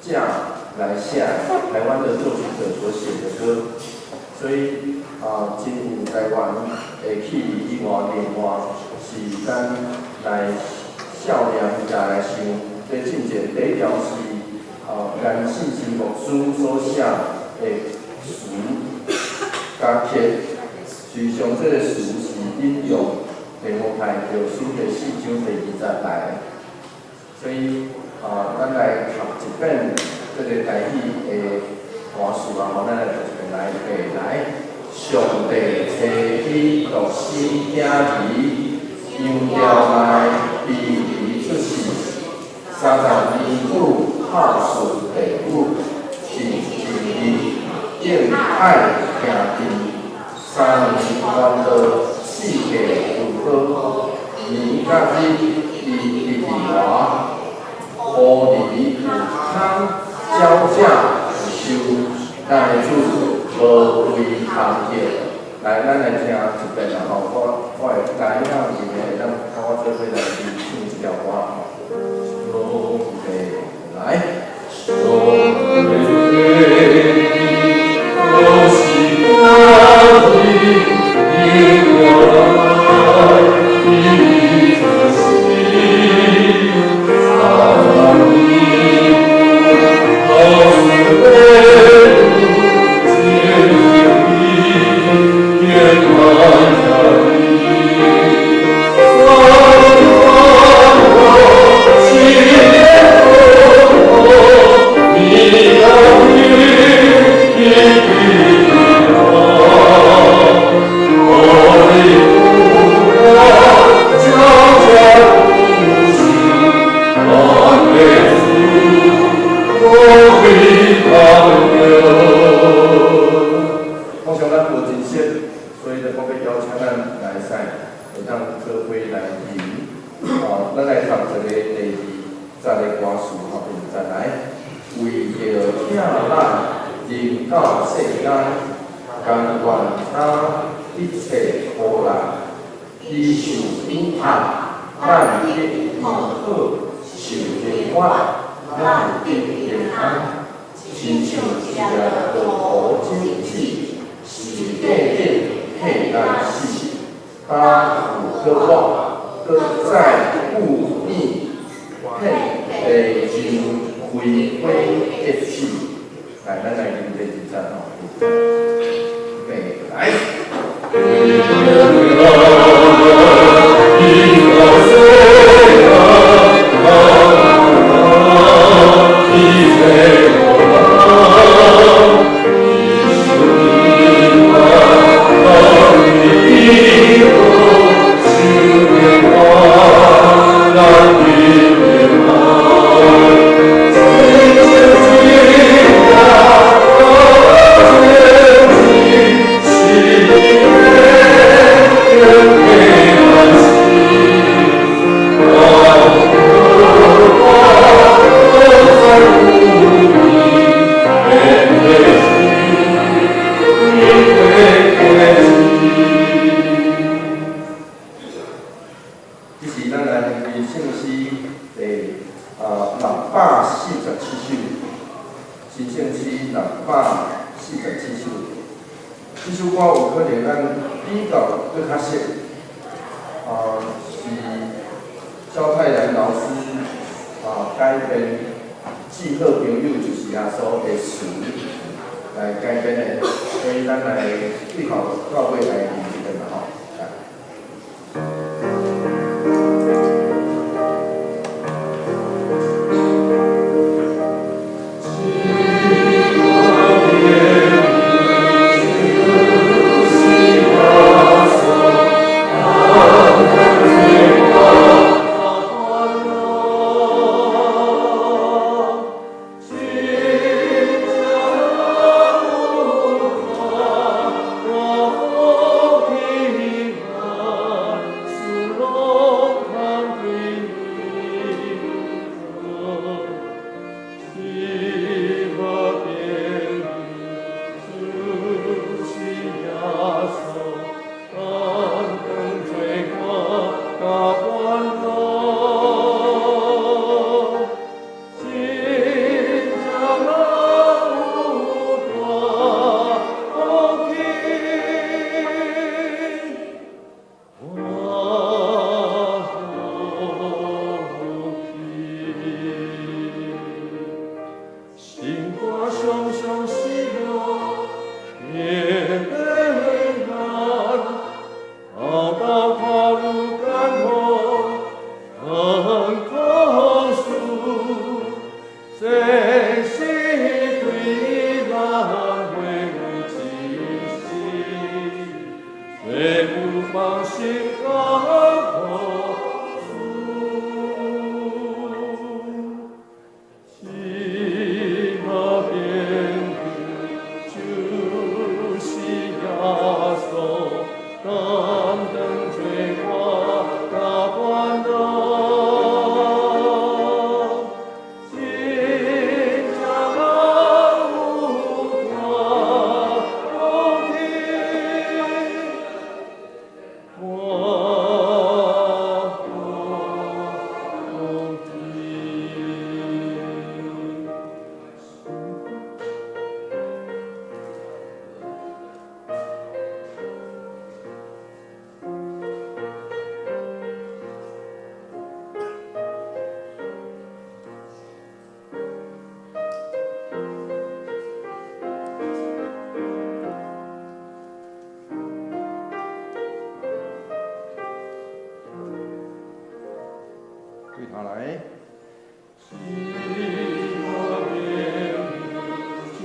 者來寫，台灣的作曲者所寫的歌，所以啊，真有台灣的氣味以外，另外是咱來少年也來唱。這進前第一條是啊，顏信心牧師所寫的詞佮曲，實際上這個詞是引用提摩太後書第四章第二節來的，所以啊，咱來讀一遍這個台語的歌詞啊，吼，咱來讀一遍來，預備來。上帝差彼獨生囝兒，羊羔內卑微出世，30年久孝順父母，盡情義敬愛兄弟，3年傳道四界有好，年甲日伊佇伫外，烏兒有空，鳥者有鷙，但主無位通歇。來，咱來聽一遍啦吼，我會來讓伊會當佮我做伙來唱這條歌吼。預備來。上帝獨生囝兒，羊羔內卑微出世，30年孝順父母，盡情義敬愛兄弟，3年傳道四界有好，年甲日伊佇伫外，烏兒有空，鳥者有鷙，萬的主無位通歇。通常咱無真熟，所以就講欲邀請咱來使會當做伙來吟。哦，咱來讀一个第二節的歌詞吼，第二節來，為著疼咱，臨到世間，甘願擔一切苦難，伊受苦壓，咱得醫好；受刑罰，咱得平安。親像一粒落雨種子，是地頂替咱死，擔負過我，閣再復命，遍地上開花結籽。來，咱來啉第二節吼，預備來。為著疼咱，臨到世間，甘願擔一切苦難，伊受刑罰，咱得醫好；受刑罰，咱得平安。親像一粒落雨種子，是地頂替咱死，擔負我，閣再復命，遍地上開花結籽。這是咱來獻聖詩第647首，新聖詩647首。這首歌有可能咱比較閣較熟，啊，是蕭泰然老師啊改編《至好朋友就是耶穌》的詞來改編的，所以咱來對頭到尾來念一遍嘛吼。來。就是耶穌，甘願做我。親像有空，我世事對人會有一時，做有放心交予主。至好朋友就是耶穌，擔當罪我甲煩惱。真正有大福氣，大福氣。對頭來。至好朋友就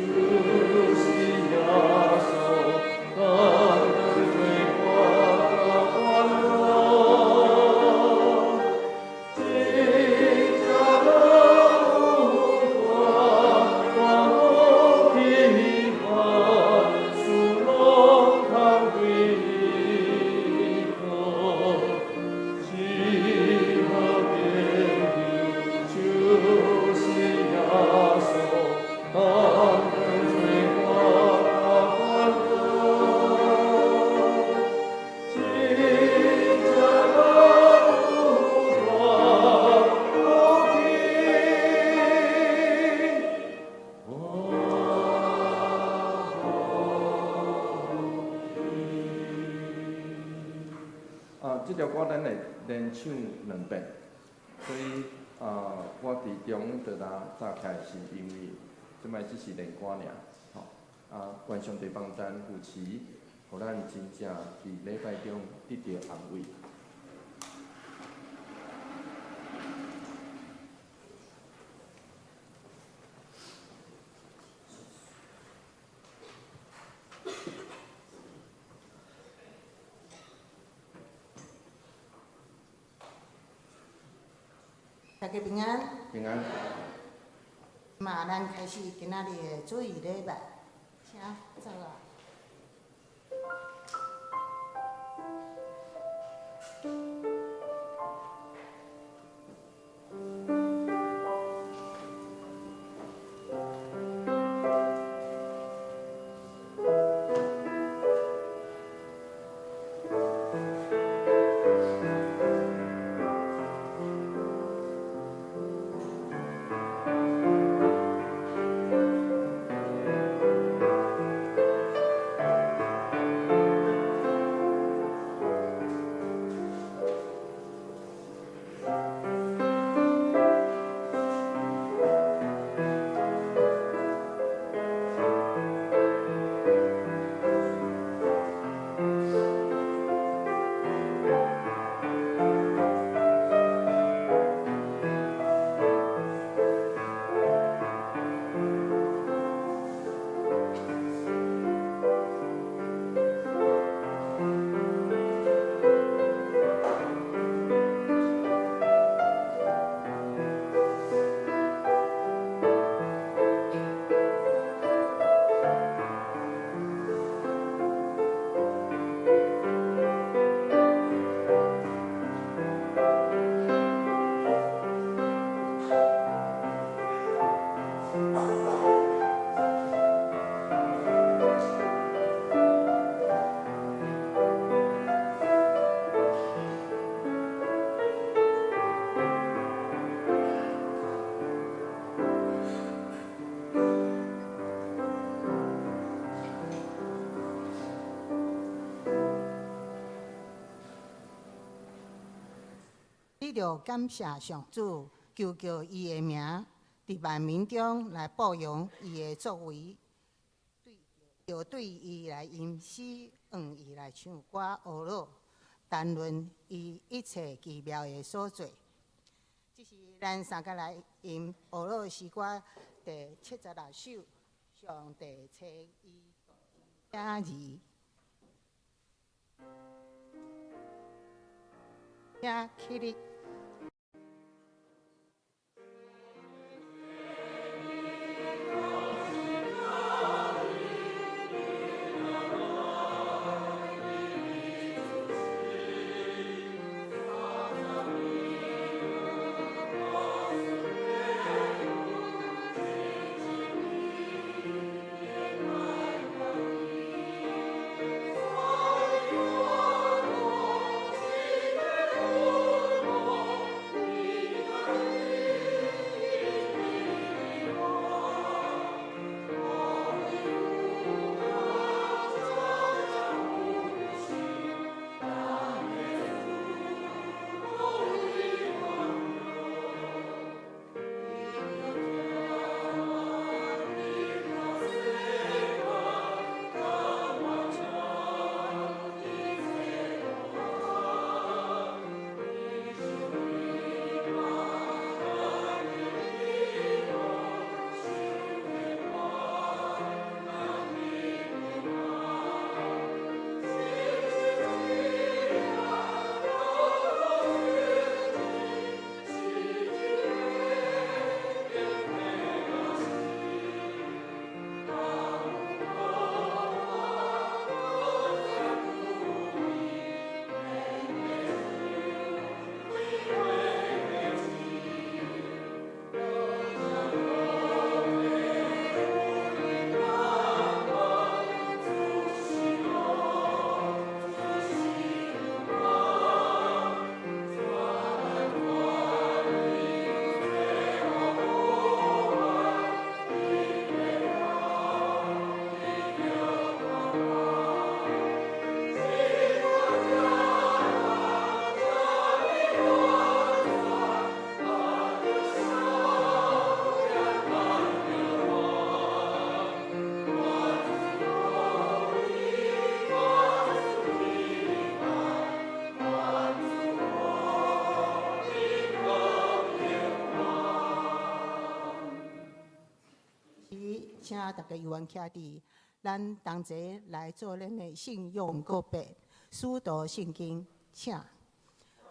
是耶穌，擔當罪我甲煩惱。真正有大大福氣，萬事攏通對伊講。至好朋友就是耶穌，擔當罪我甲煩惱。真正有大福氣，大福氣。啊，這條歌咱會連唱兩遍，所以啊，我佇中就來早起來是因為這擺只是練歌爾，吼啊，願上帝幫咱扶持，予咱真正佇禮拜中得著安慰。大家平安。平安。嘛，咱開始今仔日的主日禮拜，請坐啊。你著感謝上主，求告伊的名，佇萬民中來報揚伊的作為，對，對伊來吟詩，向伊來唱歌呵咾，談論伊一切奇妙的所做。這是咱三個來吟俄羅詩歌第76首，上帝差伊獨生兒。請起立。請大家有緣徛佇，咱同齊來做咱的信仰告白，使徒信經，請。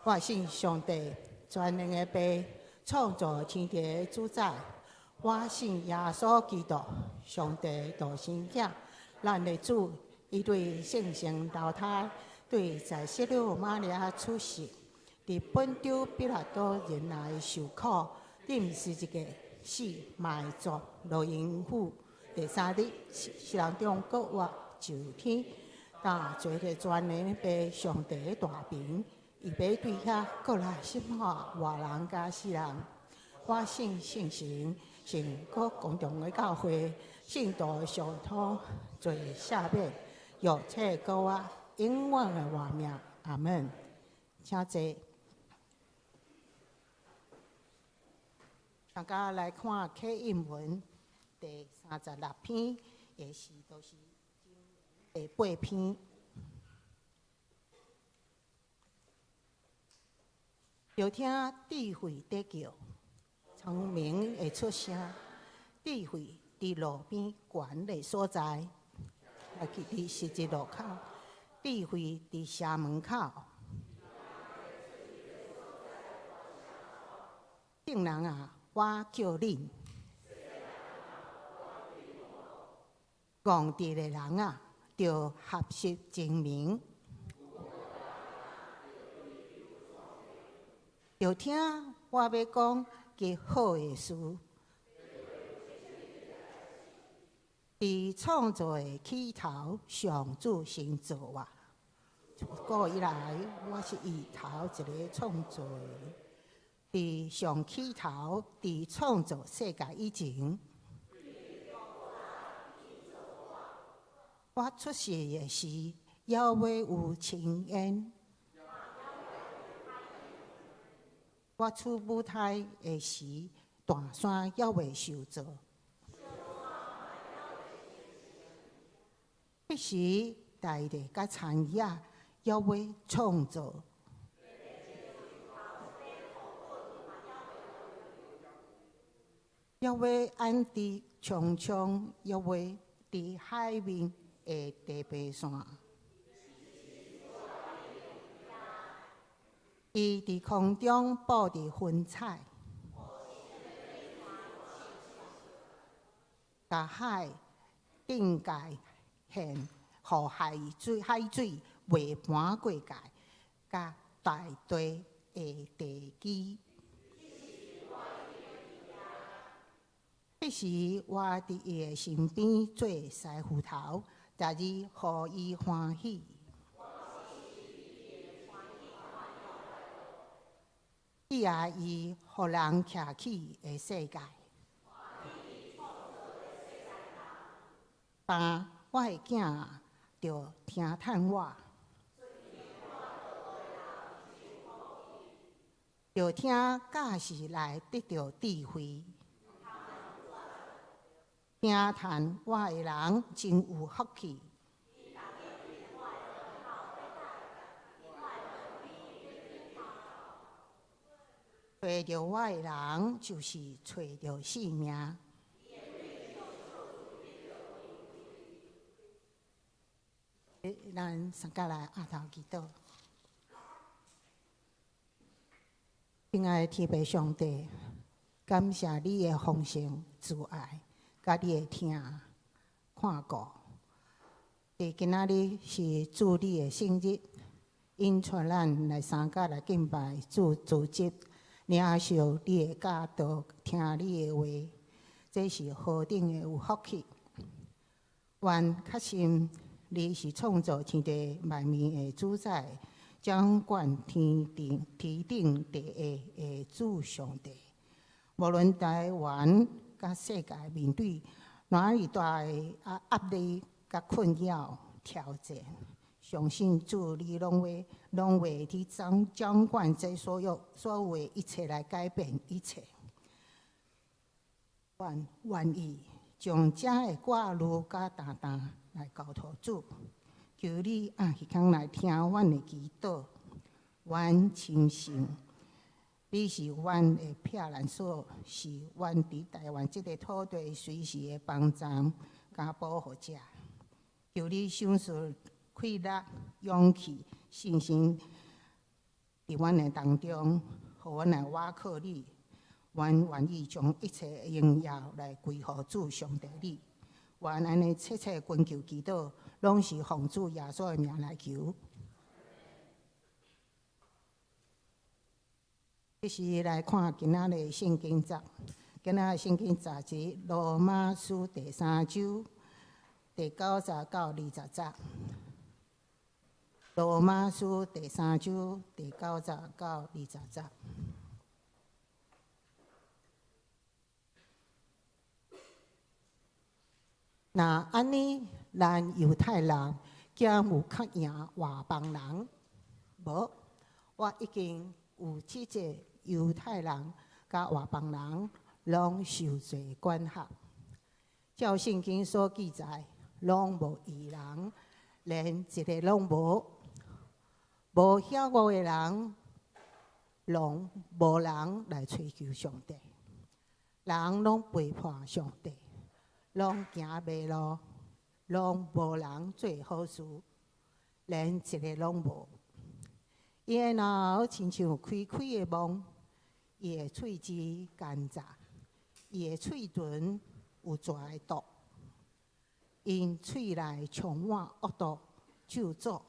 我信上帝全能的父，創造天地的主宰。我信耶穌基督，上帝獨生子，咱的主，伊對聖神投胎，對在聖女瑪利亞出世，佇本丟彼拉多人來受苦，釘十字架死埋葬，落陰府，第三日死人中復活上天，搭坐佇全能的父上帝的大爿，伊欲對遐閣來審判活人佮死人。我信聖神，聖閣公眾的教會，聖徒相通罪赦免，肉體復活，永遠的活命。阿門。請坐。大家來看啟應文第36篇，也是都是第八篇。著聽智慧佇叫，聰明會出聲，智慧佇路邊懸的所在，來去佇十字路口，智慧佇城門口。眾人啊，我叫恁，戇直的人啊，著學習精明，著聽我欲講極好的事。佇創造的起頭，上主先造我。自古以來，我是伊頭一个創造的。佇上起頭，佇創造世界以前，我出世的時，猶未有青煙；我出母胎的時，大山猶未受造。彼時，大地佮田野猶未創造。耶和華安置穹蒼，耶和華佇海面的地平線。伊佇空中布置雲彩，共海定界線，予海水袂盤過界，佮大地的地基。彼時，我佇伊的身邊做師傅頭，逐日予伊歡喜。喜愛伊予人徛起的世界。但我的囝啊，著聽趁我，著聽教示來得著智慧。聽趁我的人真有福氣。揣著我的人，就是揣著性命。咱三甲來阿頭祈禱。親愛的天父上帝，感謝你的豐盛慈愛，佮你的疼看顧。佇今仔日是主你的聖日，引帶咱來三甲來敬拜主主職，領受你的教導，聽你的話，這是何等的有福氣！願確信你是創造天地萬物的主宰，掌管天頂天頂地下的主上帝。無論台灣佮世界面對哪爾大的壓力、佮困擾、挑戰，相信主你攏會去掌管這所有的一切，來改變一切。阮願意將這个掛慮佮擔當來交託主，求你按彼工來聽阮的祈禱。阮深信你是阮的避難所，是阮佇台灣這个土地隨時的幫贊佮保護者。求你賞賜氣力、勇氣、信心，佇阮的當中，予阮來倚靠你。阮願意將一切榮耀來歸予主上帝你。阮按呢切切懇求祈禱，攏是奉主耶穌的名來求。這時來看今仔日聖經節，今仔日聖經節是羅馬書第三章第九節到二十節。羅馬書第三章第九節到二十節。若按呢，咱猶太人敢有較贏外邦人？無，我已經有指責猶太人佮外邦人攏受罪管轄。照聖經所記載，攏無義人，連一个攏無。無曉悟的人，攏無人來追求上帝。人攏背叛上帝，攏行迷路，攏無人做好事，連一个攏無。伊的腦親像開開的網，伊的喙舌奸詐，伊的喙唇有蛇的毒，𪜶喙內充滿惡毒咒詛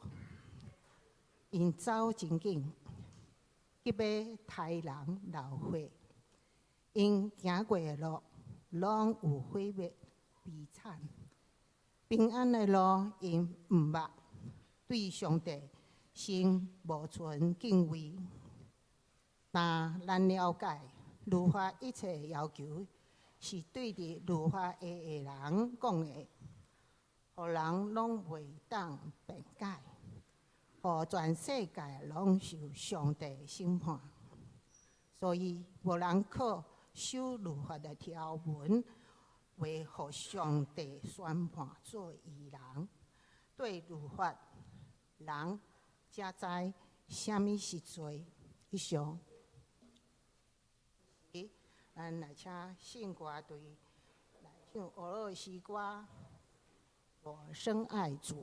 ，𪜶走真緊，急欲刣人流血，𪜶行過的路，攏有毀滅悲慘。平安的路，𪜶毋捌，對上帝心無存敬畏。但咱了解，律法一切要求是對佇律法下的人講的，予人攏袂當辯解，予全世界攏受上帝審判。所以無人靠守律法的條文，會予上帝宣判做義人。對律法，人才知啥物是罪。以上，咱來請聖歌隊來唱俄羅斯歌《我深愛主》。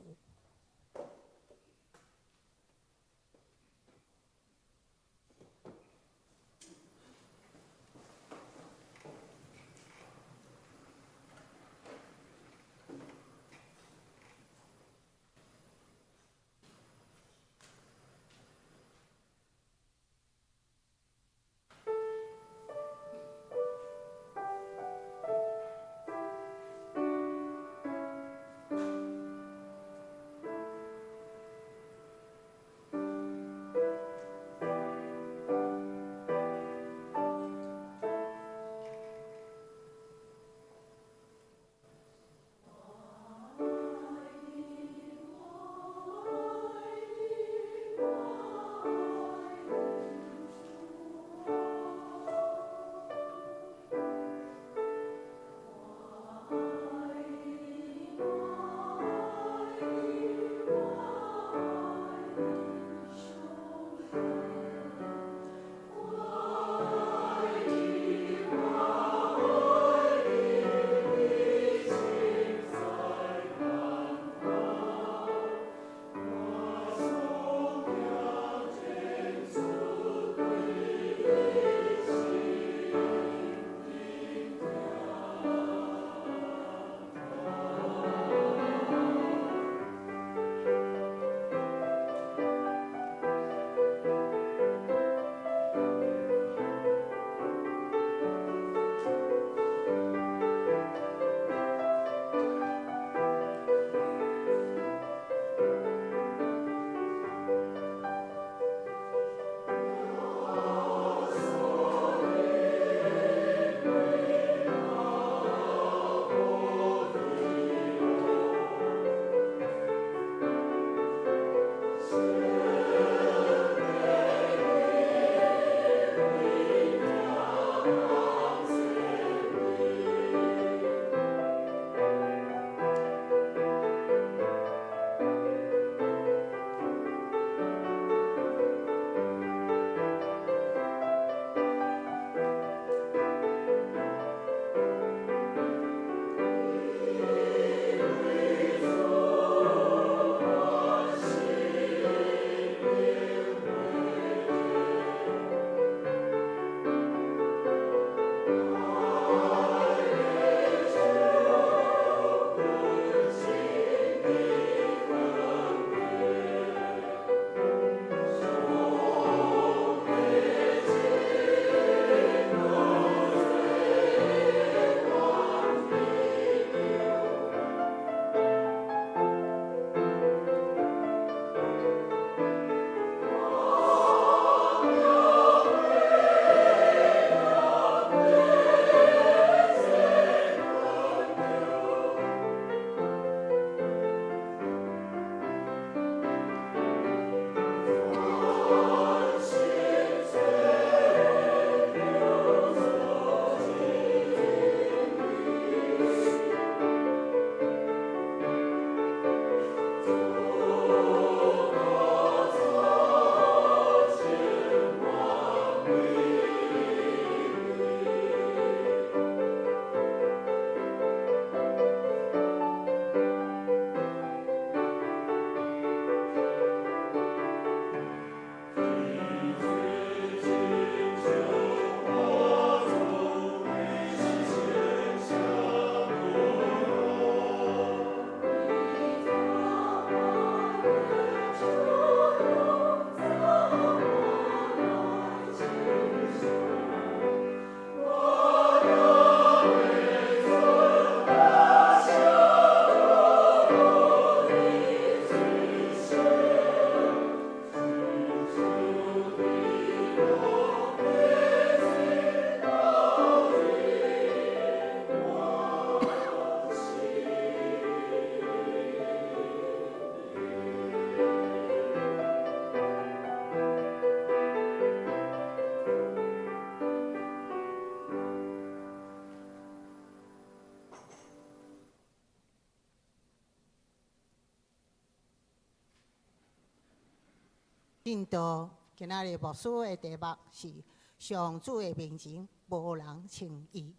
進到今仔日牧師的題目是上主的面前。無人像伊。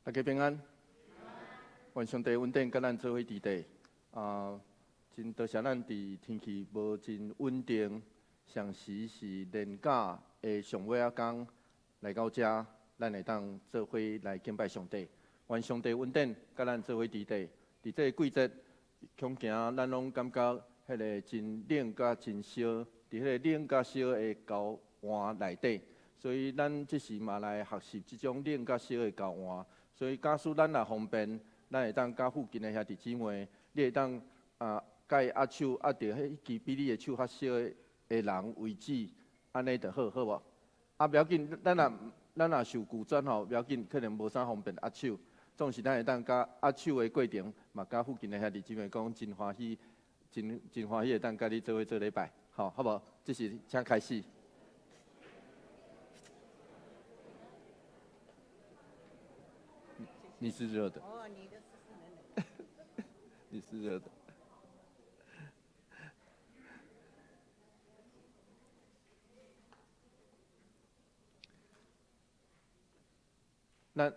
大家平安，願上帝恩典佮咱做伙佇底。啊，真多謝咱佇天氣無真穩定，上時是連假的上尾仔工來到遮，咱會當做伙來敬拜上帝。願上帝恩典佮咱做伙佇底。佇這個季節，恐驚咱攏感覺彼个真冷佮真燒，佇彼个冷佮燒的交換內底，所以咱這時嘛來學習這種冷佮燒的交換。所以假使咱若方便，咱會當佮附近的兄弟姊妹，你會當啊，佮伊握手，握著彼支比你的手較小的人為止，按呢就好，好無？啊，無要緊，咱若受拒絕吼，無要緊，可能無啥方便握手。總是咱會當佮握手的過程，嘛佮附近的兄弟姊妹講，真歡喜，真真歡喜會當佮你做伙做禮拜，吼，好無？這是請開始。你是熱的。哦，你的是冷的。你是熱的。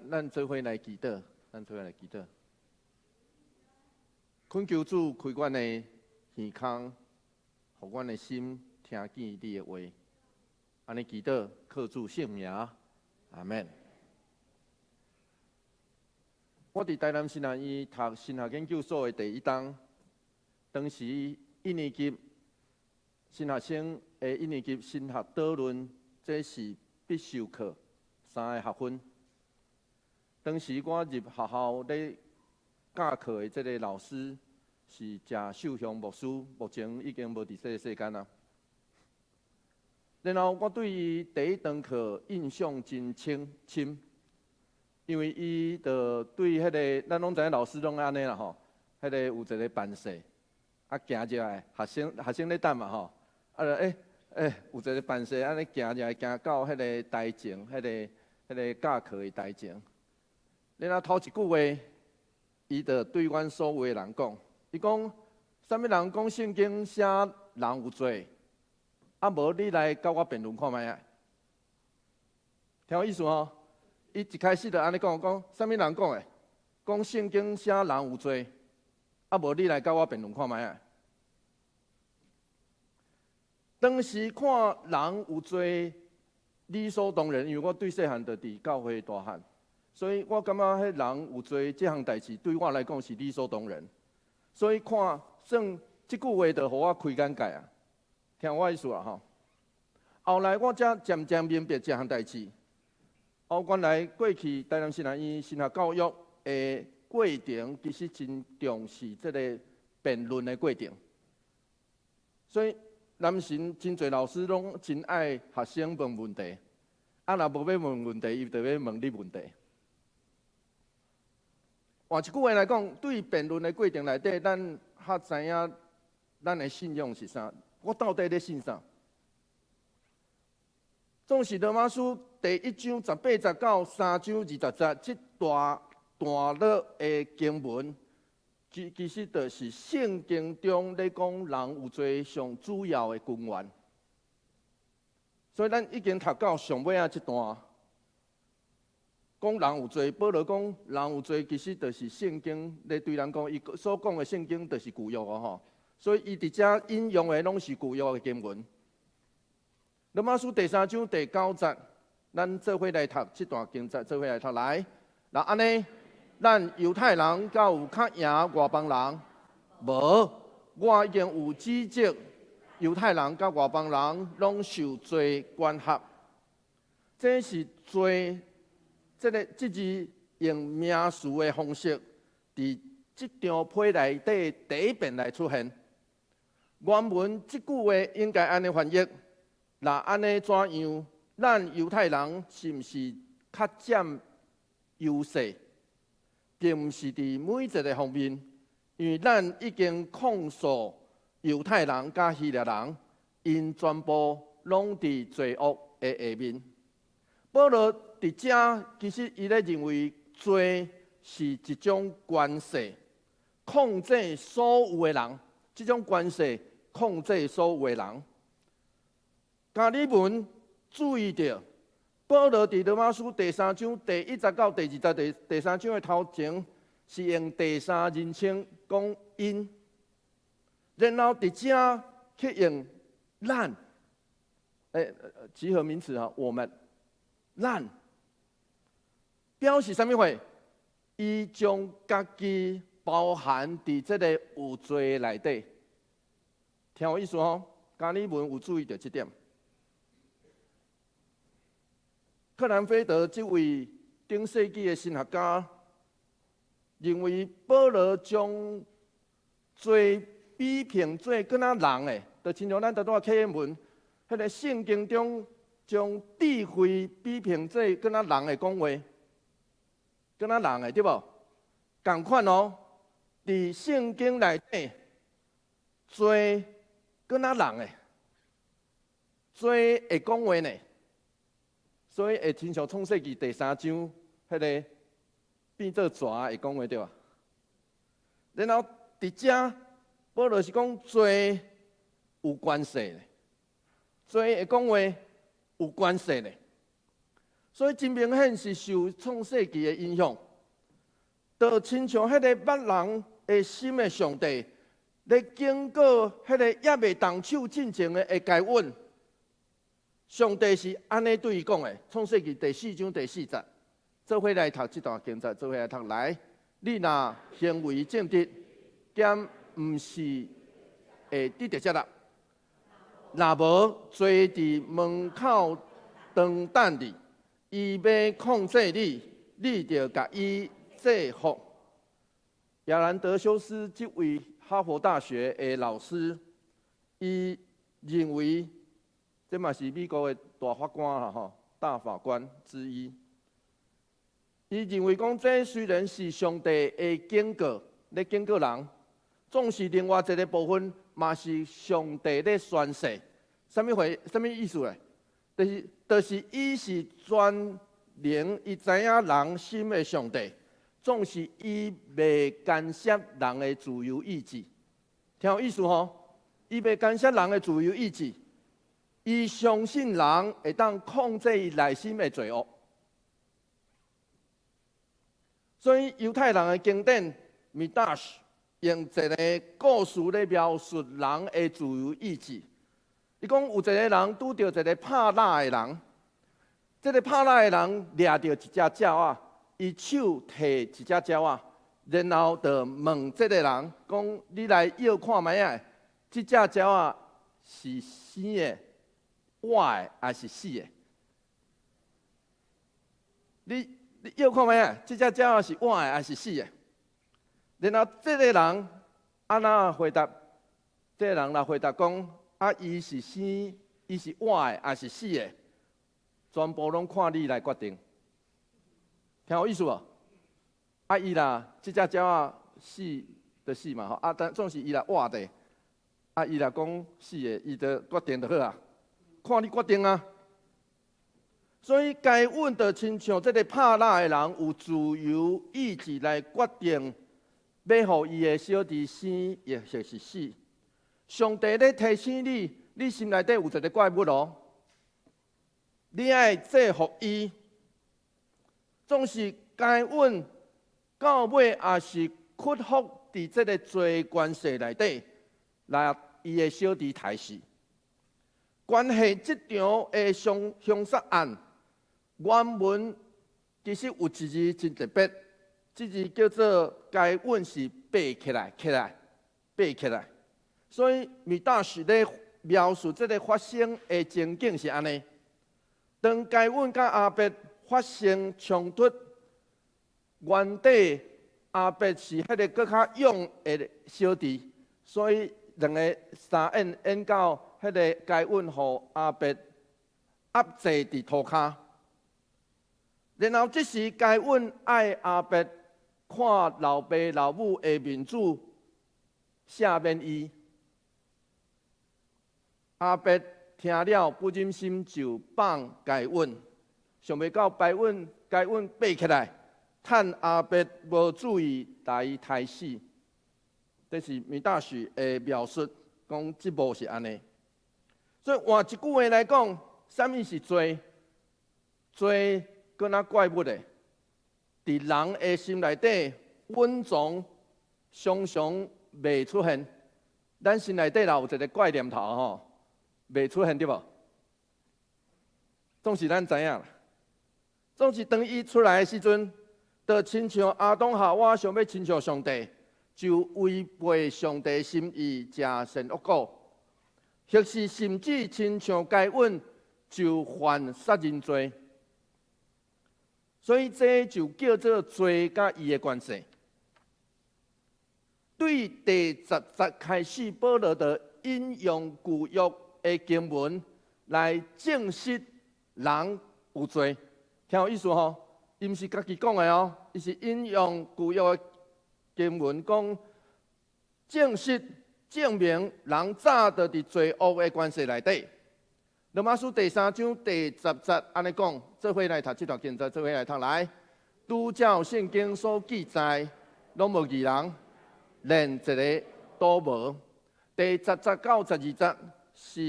咱做伙來祈禱，咱做伙來祈禱。懇求主開阮的耳孔，予阮的心聽見你的話。按呢祈禱，靠主聖名，阿門。我佇台南神學院讀神學研究所的第一冬，當時一年級新學生的一年級神學導論，這是必修課，三个學分。當時我入學校咧教課的這个老師是謝秀雄牧師，目前已經無佇這个世間啦。然後我對伊第一堂課印象真深深，因為伊就對彼个，咱攏知影老師攏按呢啦吼，彼个有一个範勢，啊行入來，學生咧等嘛吼，啊就欸有一個範勢按呢行入來，行到彼个台前，彼个教課的台前。然後頭一句話，伊就對阮所有的人講，伊講：啥物人講聖經寫人有罪？啊無你來佮我辯論看覓仔？聽有意思吼？伊一開始就按呢講，講啥物人講的？講聖經寫人有罪，啊無你來佮我辯論看覓仔？當時看人有罪理所當然，因為我對細漢就佇教會大漢。所以我感覺彼人有罪這項代誌對我來講是理所當然。所以看算這句話就予我開眼界啊！聽我意思啊吼。後來我才漸漸明白這項代誌。哦，原來過去台南神學院神學教育的過程，其實真重視這個辯論的過程。所以南神真濟老師攏真愛學生問問題，啊，若無欲問問題，伊就欲問你問題。換一句話來講，對辯論的過程內底，咱較知影咱的信仰是啥，我到底咧信啥？總是羅馬書第一章十八節到三章二十節這大段落的經文，其實就是聖經中咧講人有罪上主要的根源。所以咱已經讀到上尾仔這段。講人有罪，保羅講人有罪，其實就是聖經咧對咱講，伊所講的聖經就是舊約哦吼。所以伊佇遮引用的攏是舊約的經文。羅馬書第三章第九節，咱做伙來讀這段經節，做伙來讀來。若按呢，咱猶太人敢有較贏外邦人？無，我已經有指責猶太人佮外邦人攏受罪管轄，這是罪。這个這字用名詞的方式，佇這張批內底第一遍來出現。原文這句話應該按呢翻譯：若按呢怎樣？咱猶太人是毋是較佔優勢？並毋是佇每一个方面，因為咱已經控訴猶太人佮希臘人，𪜶全部攏佇罪惡的下面。保羅佇遮其實伊咧認為罪是一種權勢，控制所有的人。這種權勢控制所有的人。加爾文注意著，保保羅佇羅馬書第三章第一節到第二節，第三章的頭前是用第三人稱講𪜶，然後佇遮去用咱，集合名詞啊，我們，咱，表示啥物貨？伊將家己包含佇這个有罪內底，聽有意思吼？加爾文有注意著這點。克蘭菲德這位頂世紀的神學家認為，保羅將罪比評做敢若人的，就親像咱拄仔啟言文，彼个聖經中將智慧比評做敢若人的講話，敢若人的對無？仝款哦，佇聖經內底，罪敢若人的，罪會講話呢。所以會親像創世記第三章，彼个變做蛇會講話對吧？然後佇遮，保羅是講罪有關係的，罪會講話有關係的，所以真明顯是受創世記的影響，就親像彼个捌人的心的上帝，咧警告彼个猶未動手進前的該隱。上帝是按呢對伊講的，創世記第四章第四節，做伙來讀這段經節，做伙來讀來。你若行為正直，敢毋是會得著接納？若無罪佇門口當等你，伊欲控制你，你著共伊制服。亞蘭德修斯這位哈佛大學的老師，伊認為。這嘛是美國的大法官啦，吼，大法官之一。伊認為講，這雖然是上帝的警告，咧警告人，總是另外一个部分嘛是上帝咧宣誓。啥物回？啥物意思咧？就是伊是全能，伊知影人心的上帝，總是伊袂干涉人的自由意志。聽有意思吼？伊袂干涉人的自由意志。伊相信人會當控制伊內心的罪惡，所以猶太人的經典米達斯用一个故事咧描述人的自由意志。伊講有一个人拄著一个拍獵的人，這个拍獵的人掠著一隻鳥仔，伊手提一隻鳥仔，然後就問這个人講：你來搖看覓仔，這隻鳥仔是生的，活的還是死的？你搖看覓仔？這隻鳥仔是活的還是死的？然後這个人按怎回答？這个人來回答講：啊，伊是生，伊是活的還是死的？全部攏看你來決定。聽有意思無？啊，伊若這隻鳥仔死就死嘛吼，啊，但總是伊若活的，啊，伊若講死的，伊就決定就好啊。看你決定啊！所以該隱就親像這個拍獵的人有自由意志來決定，欲予伊的小弟生抑或是死。上帝咧提醒你，你心內底有一个怪物哦，你愛制服伊。總是該隱到尾也是屈服佇這个罪權勢內底，來伊的小弟刣死。關係這場的兇殺案，原文其實有一字真特別，這字叫做該隱是爬起來，起來，爬起來。所以米大使咧描述這个發生的情景是按呢：當該隱佮亞伯發生衝突，原底亞伯是彼个閣較勇的小弟，所以兩个相演演到彼个該隱予亞伯壓制佇塗跤，然後這時該隱愛亞伯看老爸老母的面子，赦免伊。亞伯聽了不忍心就放該隱，想袂到該隱爬起來，趁亞伯無注意，共伊刣死。這是米大許的描述，講這幕是按呢。所以換一句話來講，啥物是罪？罪閣若怪物的，佇人的心內底隱藏，常常袂出現。咱心內底若有一个怪念頭吼，袂出現對無？總是咱知影啦。總是當伊出來的時陣，就親像亞當夏娃想欲親像上帝，就違背上帝心意，食善惡果，或是甚至親像該隱，就犯殺人罪。所以這就叫做罪佮伊的關係。對第十節開始，保羅就引用舊約的經文來證實人有罪，聽有意思吼？伊毋是家己講的哦，伊是引用舊約的經文講，證實證明人早就佇罪惡的關係內底。羅馬書第三章第十節按呢講，做伙來讀這段經節，做伙來讀來。拄照聖經所記載，攏無義人，連一个都無。第十節到十二節是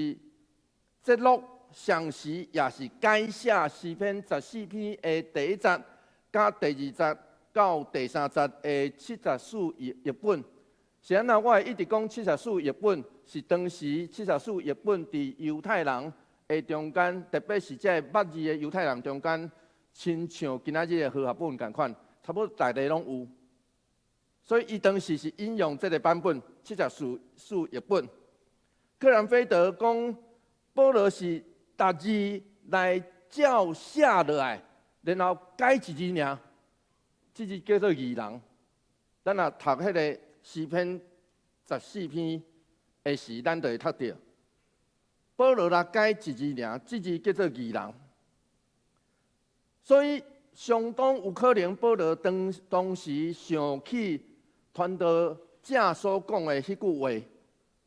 節錄，同時也是改寫詩篇十四篇的第一節，佮第二節到第三節的七十士譯本。是按怎我會一直講七十士譯本，是當時七十士譯本佇猶太人的中間，特別是這个捌字的猶太人中間，親像今仔日的和合本仝款，差不多逐个攏有。所以伊當時是引用這个版本七十士譯本。克蘭菲德講，保羅是逐字來照寫落來，然後改一字爾，這字叫做義人。咱若讀彼个詩篇十四篇的時，咱就會讀著。保羅來改一字爾，這字叫做義人。所以相當有可能，保羅當時想起傳道者所講的彼句話，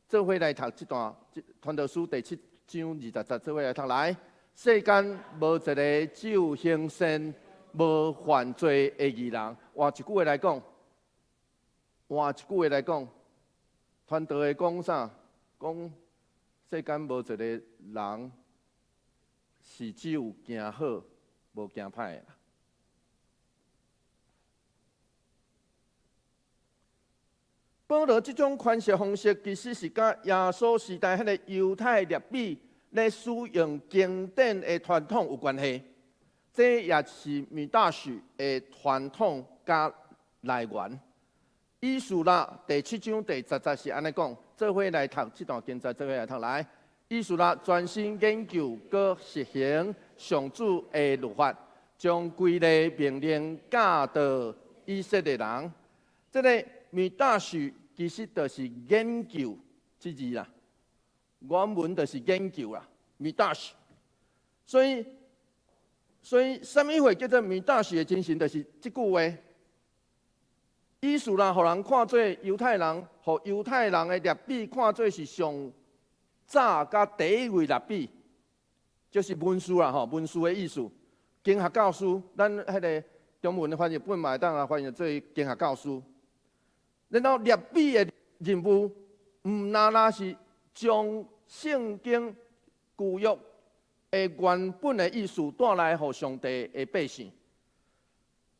做伙來讀這段《傳道書》第七章二十節，做伙來讀來。世間無一个只有行善、無犯罪的義人。換一句話來講，換一句話來講，傳道的講啥？講世間無一个人是只有行好，無行歹的。保羅這種詮釋方式，其實是佮耶穌時代彼个猶太拉比咧使用經典的傳統有關係。這也是米大許的傳統佮來源。以斯拉第七章第十節是按呢講，做伙來讀這段經節，做伙來讀來。以斯拉專心研究閣實行上主的律法，將規例命令教導以色列人。這个米大許其實就是研究這字啦，原文就是研究啦，米大許。所以，啥物貨叫做米大許的精神？就是這句話。以斯拉予人看做猶太人，予猶太人的拉比看做是上早佮第一位拉比，就是文士啦吼，文士的意思，經學教師。咱彼个中文的翻譯本嘛會當來翻譯做經學教師。然後拉比的任務，毋但若是將聖經舊約的原本的意思帶來予上帝的百姓。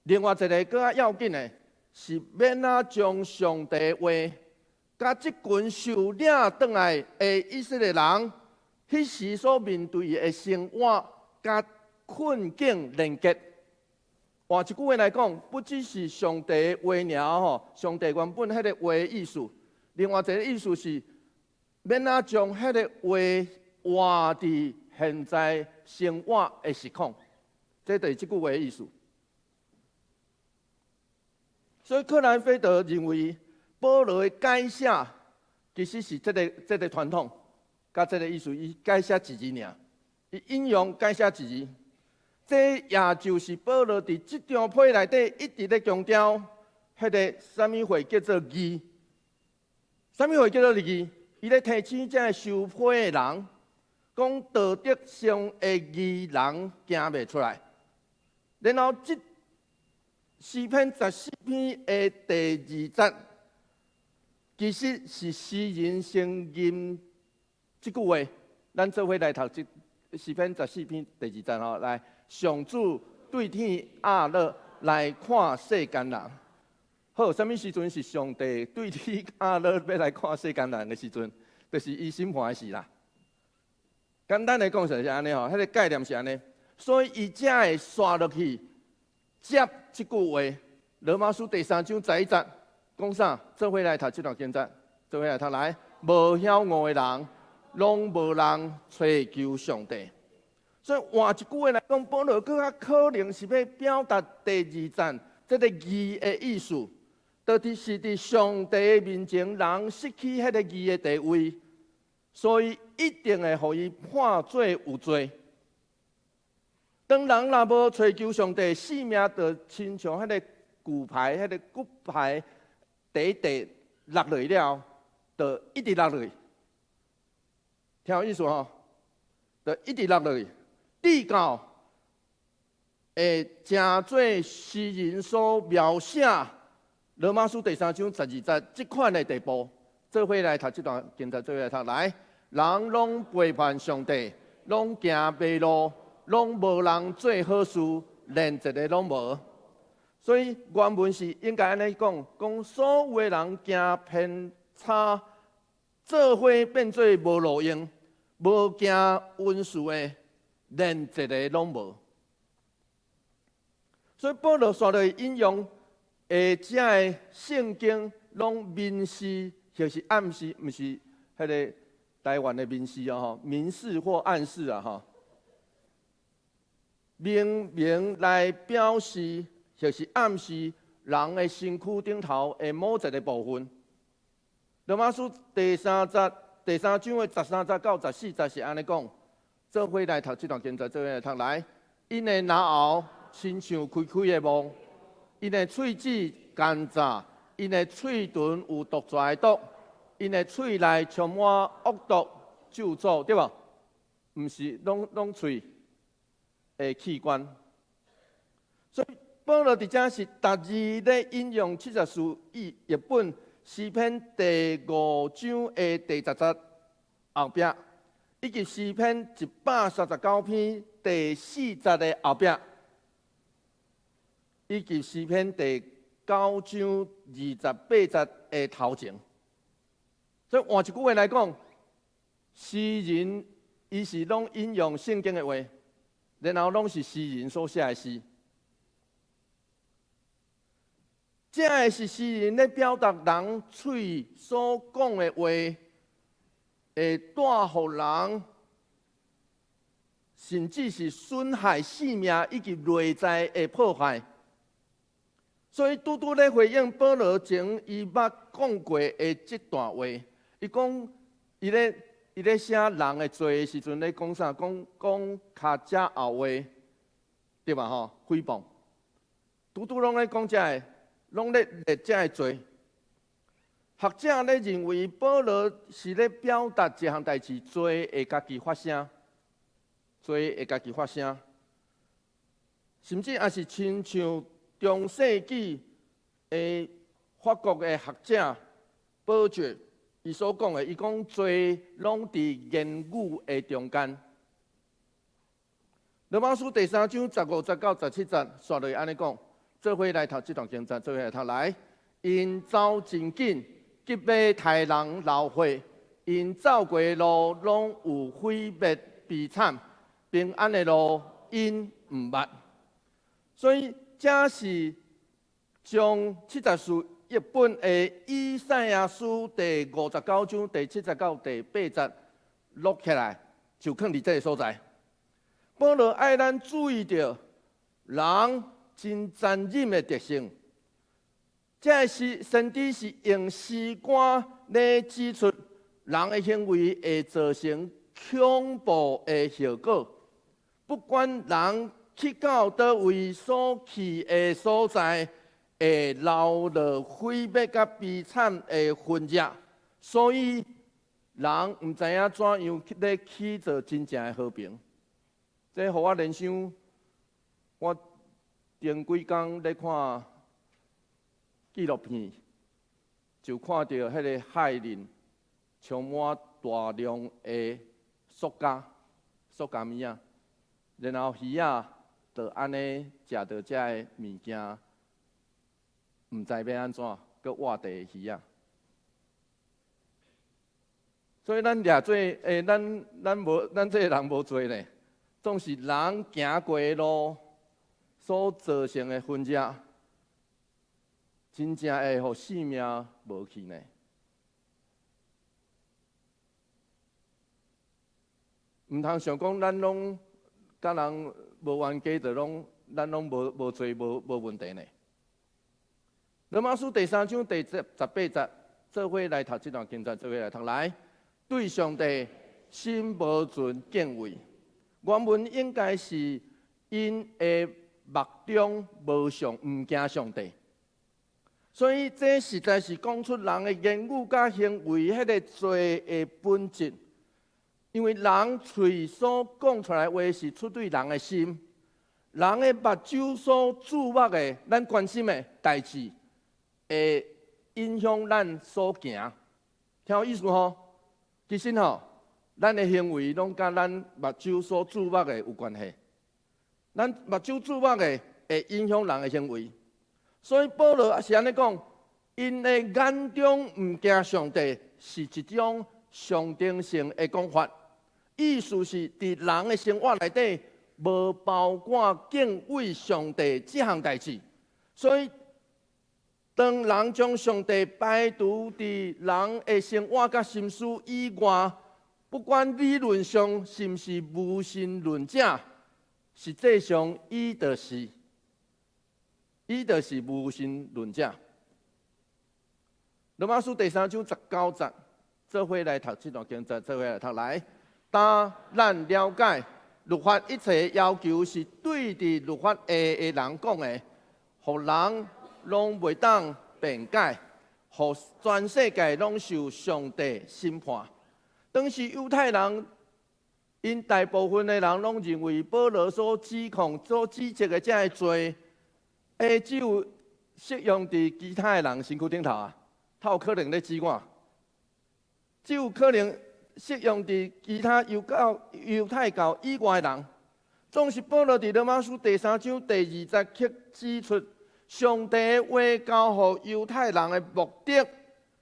另外一个閣較要緊的，是欲按怎將上帝話，佮這群受領轉來的以色列人，彼時所面對的生活佮困境連結。換一句話來講，不只是上帝話爾吼，上帝原本彼个話意思，另外一个意思是，欲按怎將彼个話活佇現在生活的實況，這就是這句話的意思。所以克蘭菲德認為，保羅的改寫其實是這个傳統，佮這个意思，伊改寫一字爾，伊引用改寫一字。這也就是保羅佇這張批內底一直咧強調，彼个啥物貨叫做義，啥物貨叫做義？伊咧提醒這个收批的人，講道德上的義人行袂出來。然後這詩篇十四篇的第二節，其實是詩人承認這句話。咱做伙來讀這詩篇十四篇第二節吼，來。上主對天壓落來看世間人。好，啥物時陣是上帝對天壓落欲來看世間人的時陣？就是伊審判的時啦。簡單來講就是按呢吼，彼個概念是按呢，所以伊才會紲落去接這句話。羅馬書第三章十一節講啥？做伙來讀這段經節，做伙來讀來。無曉悟的人，攏無人揣求上帝。所以換一句話來講，保羅閣較可能是欲表達第二節這个義的意思，就是佇上帝的面前，人失去彼个義的地位，所以一定會予伊判做有罪。當人若無揣求上帝，性命就親像彼个骨牌，彼个骨牌，綴綴落落了，就一直落落。聽有意思吼？就一直落落，直到會成做詩人所描寫羅馬書第三章十二節這款的地步。做伙來讀這段經節，做伙來讀來，人攏背叛上帝，攏行迷路，攏無人做好事，連一个攏無。所以原文是應該按呢講，講所有的人行偏差，做伙變做無路用，無行恩慈的，連一个攏無。所以保羅紲落引用的這个聖經，攏明示或是暗示，毋是彼个台灣的民視哦，吼，明示或暗示啊，吼，明明來表示或是暗示人的身軀頂頭的某一个部分。羅馬書第三節第三章的十三節到十四節是按呢講，做伙來讀這段經節，做伙來讀來。𪜶的嚨喉親像開開的墓，𪜶的喙齒奸詐，𪜶的喙唇有毒蛇的毒，𪜶的喙內充滿惡毒咒詛，對無？毋是攏攏喙的器官。所以保羅佇遮是逐字咧引用七十士譯譯本詩篇第五章的第十節後壁，以及詩篇一百三十九篇第四節的後壁，以及詩篇第九章二十八節的頭前。所以換一句話來講，詩人伊是攏引用聖經的話，然後攏是詩人所寫的詩。這个是詩人咧表達人喙所講的話，會帶予人，甚至是損害性命以及內在的破壞。所以拄拄咧回應保羅前伊捌講過的這段話，伊講伊咧伊咧寫人的罪的時陣咧講啥？講講跤脊後話，對吧？吼，誹謗，拄拄攏咧講這个。攏咧列這个罪。學者咧認為保羅是咧表達一項代誌，罪會家己發聲，罪會家己發聲，甚至也是親像中世紀的法國的學者保爵伊所講的，伊講罪攏佇言語的中間。羅馬書第三章十五節到十七節，紲落按呢講。做伙來讀這段經節，做伙來讀來。𪜶走真緊，急欲刣人流血，𪜶走過的路攏有毀滅悲慘，平安的路𪜶毋捌。所以這是將七十士譯本的以賽亞書第五十九章第七節到第八節錄起來，就囥佇這个所在。保羅愛咱注意著人真殘忍的特性，這个是先知是用詩歌來指出人的行為會造成恐怖的後果。不管人去到佗位所去的所在，會留落毀滅佮悲慘的痕跡。所以人毋知影怎樣去咧去做真正的和平。這予我聯想，我前幾工咧看紀錄片，就看著彼个海裡充滿大量的塑膠、塑膠物仔，然後魚仔就按呢食著這个物件，毋知欲按怎，閣活地魚仔。所以咱掠罪，咱無，咱這个人無罪呢，總是人行過的路所造成的痕跡，真正會予性命無去呢。毋通想講咱攏佮人無冤家，就攏咱攏無罪無問題呢。羅馬書第三章第十八節，做伙來讀這段經節，做伙來讀來。對上帝心無存敬畏，原文應該是𪜶的目中無上，毋驚上帝。所以這實在是講出人的言語佮行為彼个罪的本質。因為人喙所講出來的話是出對人的心，人的目睭所注目的，咱關心的代誌，會影響咱所行。聽有意思吼？其實吼，咱的行為攏佮咱目睭所注目的有關係。咱目睭注目的會影響人的行為，所以保羅是按呢講，𪜶的眼中毋驚上帝，是一種象徵性的講法，意思是佇人的生活內底無包括敬畏上帝這項代誌，所以當人將上帝排除佇人的生活佮心思以外，不管理論上是毋是無神論者，實際上伊就是無神論者。羅馬書第三章十九節，做伙來讀這段經節，做伙來讀來。當咱了解律法一切要求是對佇律法下的人講的，予人攏袂當辯解，予全世界攏受上帝審判。當時猶太人，𪜶大部分的人攏認為保羅所指控、所指責的這个罪，只有適用佇其他的人身軀頂頭啊，才有可能咧指我。只有可能適用佇其他猶太教以外的人。總是保羅佇羅馬書第三章第二節卻指出，上帝的話交予猶太人的目的，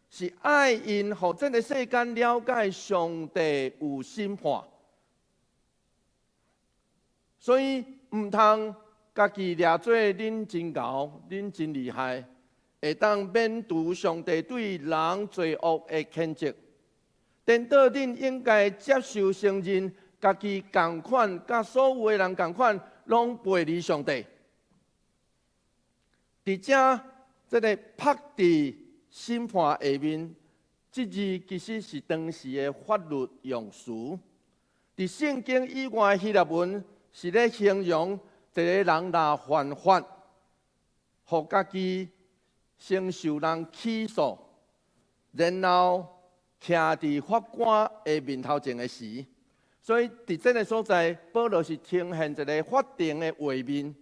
是愛𪜶予這个世間了解上帝有審判，所以毋通家己掠做恁真𠢕、恁真厲害，會當免除上帝對人罪惡的譴責。顛倒恁應該接受承認，家己仝款，佮所有的人仝款，攏背離上帝。佇遮，這个曝佇審判下面，這字其實是當時的法律用詞。佇聖經以外，希臘文是咧形容一個人若犯法，予家己先受人起訴，然後徛佇法官的面頭前的時。所以佇這个所在，保羅是呈現一个法庭的畫面。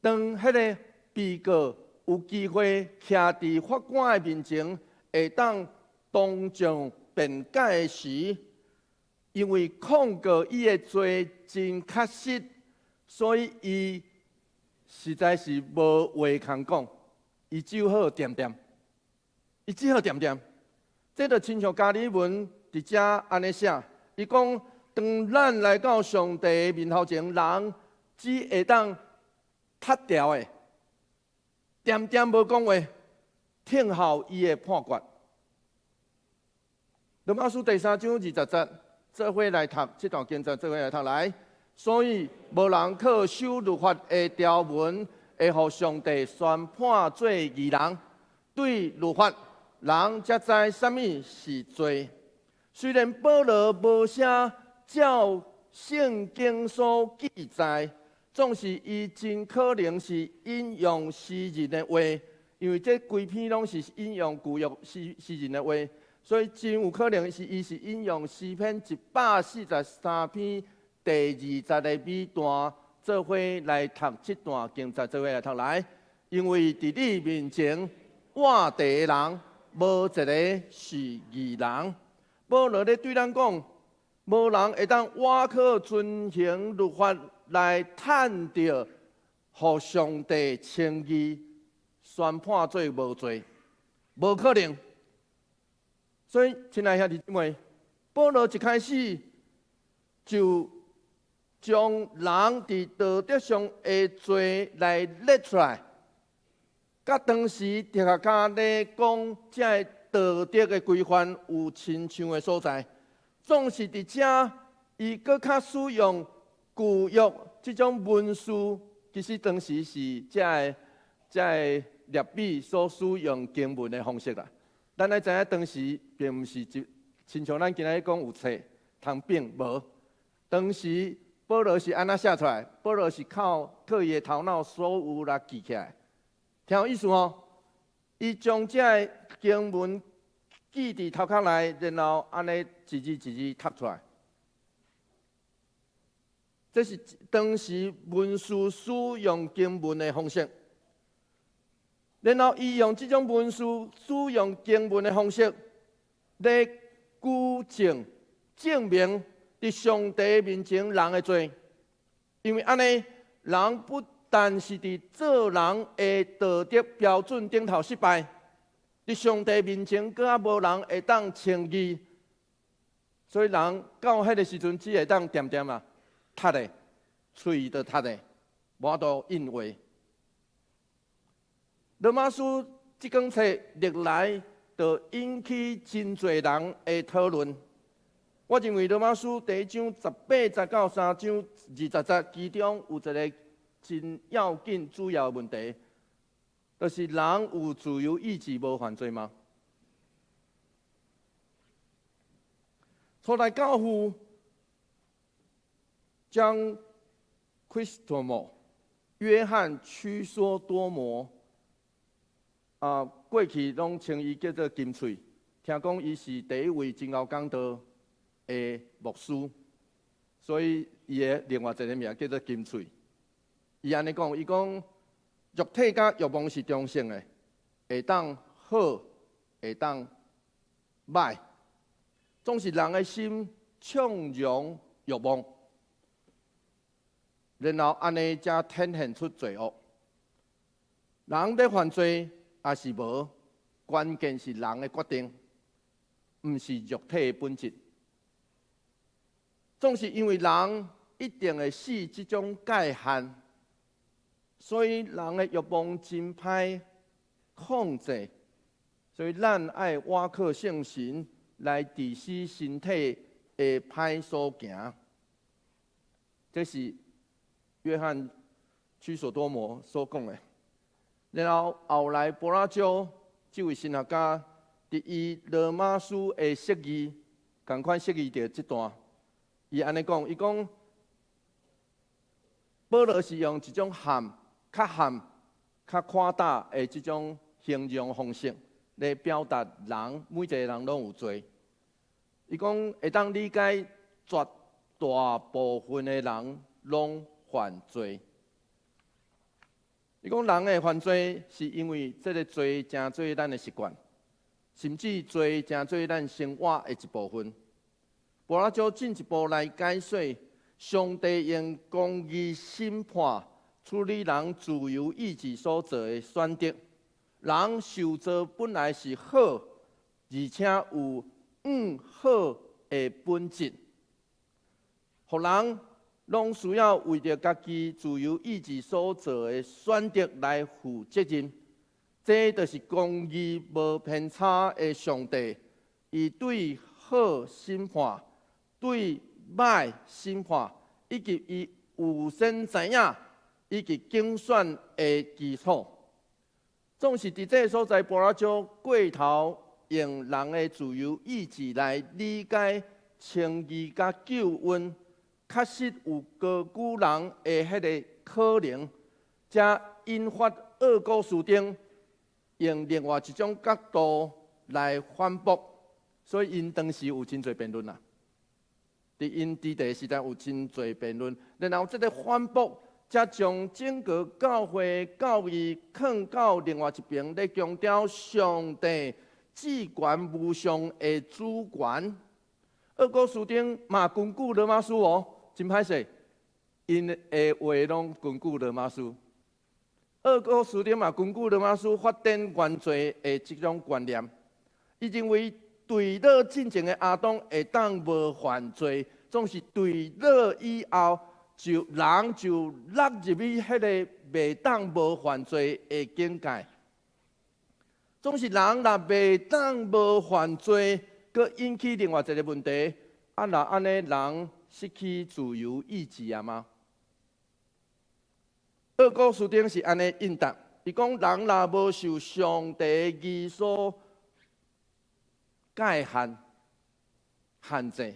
當彼个被告有機會徛佇法官的面前，會當當眾辯解的時，因為控告伊的罪真確實，所以伊實在是無話通講，伊只好恬恬，伊只好恬恬。這就親像加爾文佇遮按呢寫，伊講：當咱來到上帝面頭前，人只會當窒牢的，恬恬無講話，聽候伊的判決。羅馬書第三章二十節，做伙來讀這段經節，做伙來讀來。所以無人靠守律法的條文，會予上帝宣判做義人。對律法，人才知啥物是罪。雖然保羅無寫照聖經所記載，總是伊真可能是引用詩人的話，因為這規篇攏是引用舊約詩人的話，所以真有可能是伊是引用詩篇143篇第二節的尾段，做伙來讀這段經節，做伙來讀來。因為佇你面前活地的人，無一个是義人。保羅咧對咱講，無人會當倚靠遵行律法來趁著，予上帝稱義，宣判做無罪，無可能。所以，親愛兄弟姊妹，保羅一開始就將人佇道德上的罪來列出來，佮當時哲學家咧講這个道德的規範有親像的所在。總是佇遮，伊閣較使用舊約這種文書，其實當時是這个列比所使用經文的方式啦。咱愛知影當時並毋是一，親像咱今仔日講有冊通反無。當時保羅是按怎寫出來？保羅是靠伊的頭腦所有來記起來，聽有意思吼？伊將這个經文記佇頭殼內，然後按呢一字一字讀出來。這是當時文士使用經文的方式。然後伊用這種文士使用經文的方式來舉證證明佇上帝面前人的罪，因為按呢，人不但是佇做人的道德標準頂頭失敗，佇上帝面前閣較無人會當稱義，所以人到彼个時陣只會當恬恬啊，窒咧，喙就窒咧，無法度應話。羅馬書這卷冊歷來就引起真濟人的討論。我認為羅馬書第一章18節到三章20節，其中有一个真要緊主要的問題，就是人有自由意志無犯罪嗎？初代教父將 Chrysostom 約翰屈梭多摩啊，過去攏稱伊叫做金喙，聽講伊是第一位真𠢕講道的牧師，所以伊的另外一个名叫做金喙。伊按呢講，伊講肉體佮欲望是中性的，會當好，會當歹，總是人的心暢容欲望，然後按呢才展現出罪惡。人咧犯罪抑是無，關鍵是人的決定，毋是肉體的本質。總是因為人一定會死這種界限，所以人的欲望真歹控制，所以咱愛倚靠聖神來治死身體的歹所行。這是約翰屈索多摩所講的。然後後來柏拉圖這位神學家，佇伊羅馬書的釋義，仝款釋義著這段，伊按呢講，伊講保羅是用一種含較含較誇大的這種形容方式來表達人每一个人攏有罪。伊講會當理解絕大部分的人攏犯罪。伊講人會犯罪，是因為這个罪成做咱的習慣，甚至罪成做咱生活的一部分。柏拉圖進一步來解說，上帝用公義審判處理人自由意志所做的選擇。人受造本來是好，而且有向好的本質，予人攏需要為著家己自由意志所做的選擇來負責任。這就是公義無偏差的上帝，伊對好審判，對歹審判，以及伊預先知影，以及揀選的基礎。總是佇這个所在，柏拉圖過頭用人的自由意志來理解稱義佮救恩，確實有高估人的彼个可能，才引發奧古斯丁用另外一種角度來反駁，所以𪜶當時有真濟辯論啦。佇𪜶佇佇時代有真濟辯論，然後這个反駁，才將整個教會教義囥到另外一邊，咧強調上帝至權無上的主權。奧古斯丁嘛根據羅馬書哦，真歹勢。𪜶的話攏根據羅馬書。奧古斯丁嘛，根據羅馬書發展原罪的這種觀念，伊認為墜落進前的亞當會當無犯罪，總是墜落以後，就人就落入去彼个袂當無犯罪的境界。總是人若袂當無犯罪，閣引起另外一個問題。啊，若按呢人失去自由意志啊嗎？奧古斯丁是按呢應答，伊講人若無受上帝義所界限限制，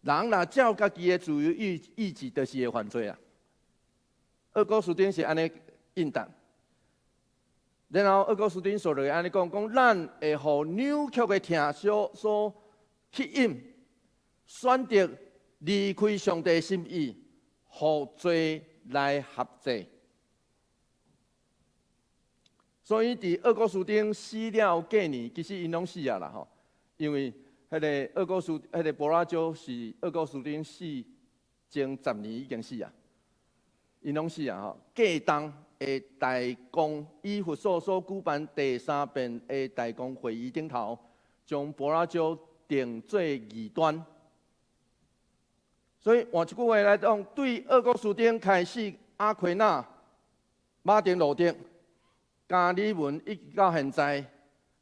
人若照家己的自由意志，就是會犯罪啊。奧古斯丁是按呢應答，然後奧古斯丁紲落按呢講，講咱會予扭曲的疼惜所吸引，選擇離開上帝心意，予罪來轄制。所以佇奧古斯丁死了隔年，其實𪜶攏死啊啦吼，因為彼个奧古斯，彼个柏拉圖是奧古斯丁死前10年已經死啊，𪜶攏死啊吼。隔冬的大公以弗所所舉辦第三遍的大公會議頂頭，將柏拉圖定做異端。所以換一句話來講，對奧古斯丁開始，阿奎那、馬丁路德、加爾文一直到現在，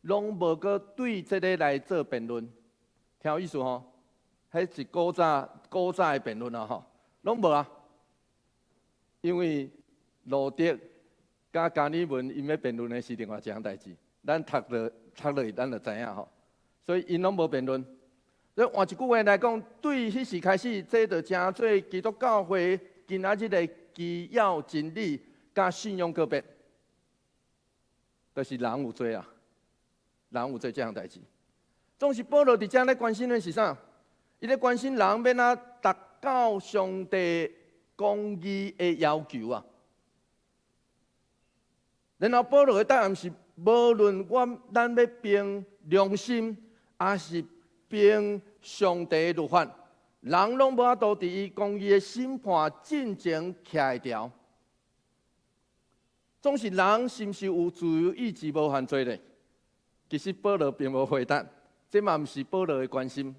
攏無閣對這个來做辯論，聽有意思吼？彼是古早古早的辯論啊吼，攏無啊。因為路德佮加爾文𪜶欲辯論的是另外一項代誌，咱讀落讀落去，咱就知影吼。所以𪜶攏無辯論。所以換一句話來講，對彼時開始，這就成做基督教會今仔日的基要真理佮信仰告白，就是人有罪啊，人有罪這項代誌。總是保羅佇遮咧關心的是啥？伊咧關心人欲按怎達到上帝公義的要求啊。然後保羅的答案是：無論我咱欲憑良心，抑是憑上帝律法，人攏無法度佇伊公義的審判進前徛會牢。總是人是毋是有自由意志無犯罪咧？其實保羅並無回答，這嘛毋是保羅的關心。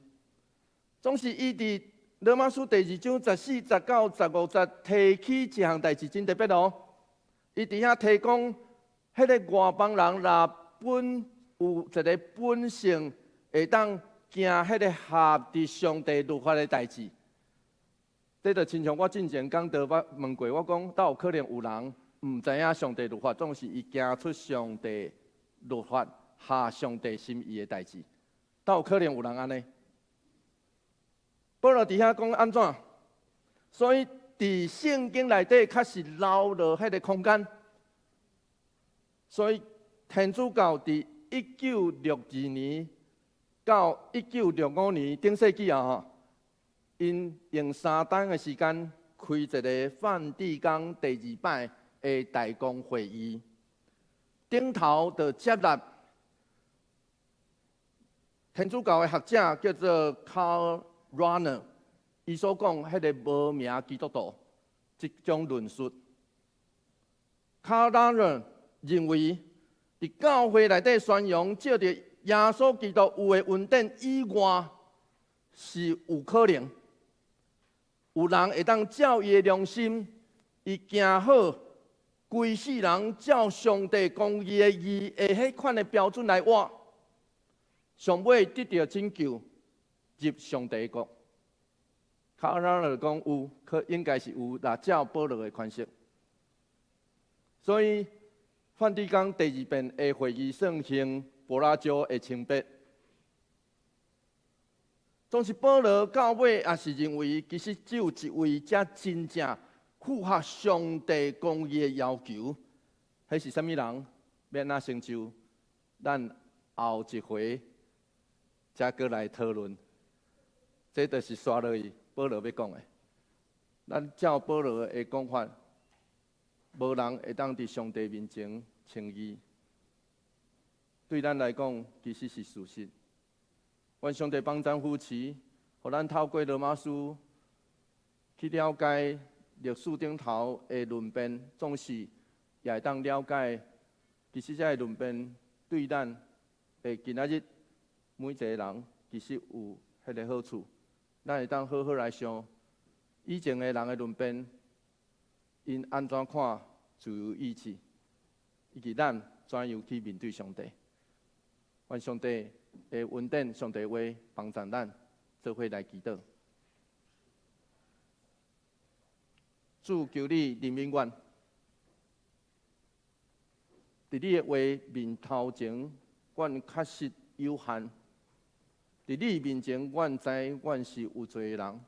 總是伊佇羅馬書第二章14節到15節提起一項代誌真特別哦。伊佇遐提講，彼个外邦人若本有一个本性，會當行彼个合佇上帝律法的代誌。這就親像我進前講道我問過，我講，敢有可能有人毋知影上帝律法，總是伊行出上帝律法合上帝心意的代誌，敢有可能有人按呢？保羅佇遐講按怎？所以佇聖經內底確實留落彼个空間。所以天主教佇1962年到1965年頂世紀啊吼，𪜶用3冬的時間開一個梵蒂岡第二擺的大公會議，頂頭就接納天主教的學者叫做 Karl Rahner，伊所講彼个無名基督徒這種論述。Karl Rahner 認為，佇教會內底宣揚藉著耶穌基督有的恩典以外，是有可能有人會當照伊的良心，伊行好，規世人照上帝公義的義的彼款的標準來活，上尾得著拯救，入上帝國。卡拉爾講有，可應該是有，若照保羅的款式。所以梵蒂岡第二遍的會議算行柏拉圖的清白。總是保羅到尾也是認為，其實只有一位才真正符合上帝公義的要求，彼是啥物人？欲按怎成就？咱後一回才閣來討論。這就是紲落去保羅欲講的。咱照保羅的講法，無人會當佇上帝面前稱義。對咱來講，其實是事實。願上帝幫贊扶持，予咱透過羅馬書去了解歷史頂頭的論辯，總是也會當了解，其實這个論辯對咱的今仔日每一個人其實有彼个好處，咱會當好好來想以前的人的論辯，𪜶按怎看自由意志，以及咱怎樣去面對上帝。願上帝的恩典、上帝的話幫助咱，做伙來祈禱。主，求你憐憫阮，佇你的話面頭前，阮確實有限。佇你面前，阮知阮是有罪的人，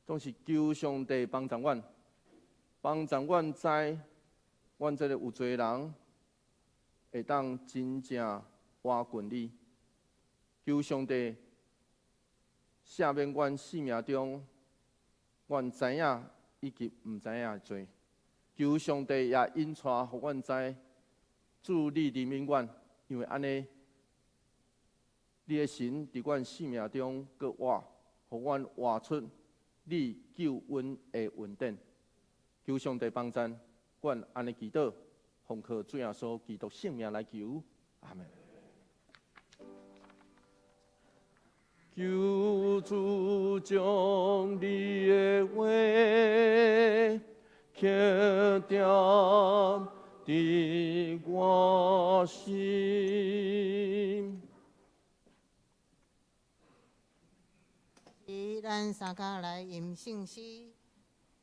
總是求上帝幫助阮，幫助阮知，阮這個有罪的人會當真正倚近你。求上帝赦免阮生命中，阮知影以及毋知影的罪。求上帝也引帶，予阮知，主你憐憫阮，因為按呢，你的神佇阮生命中閣活，予阮活出你救恩的恩典。求上帝幫贊，阮按呢祈禱，奉靠主耶穌基督聖名來求，阿們。求主將你的話刻點佇我心。是咱三工來吟聖詩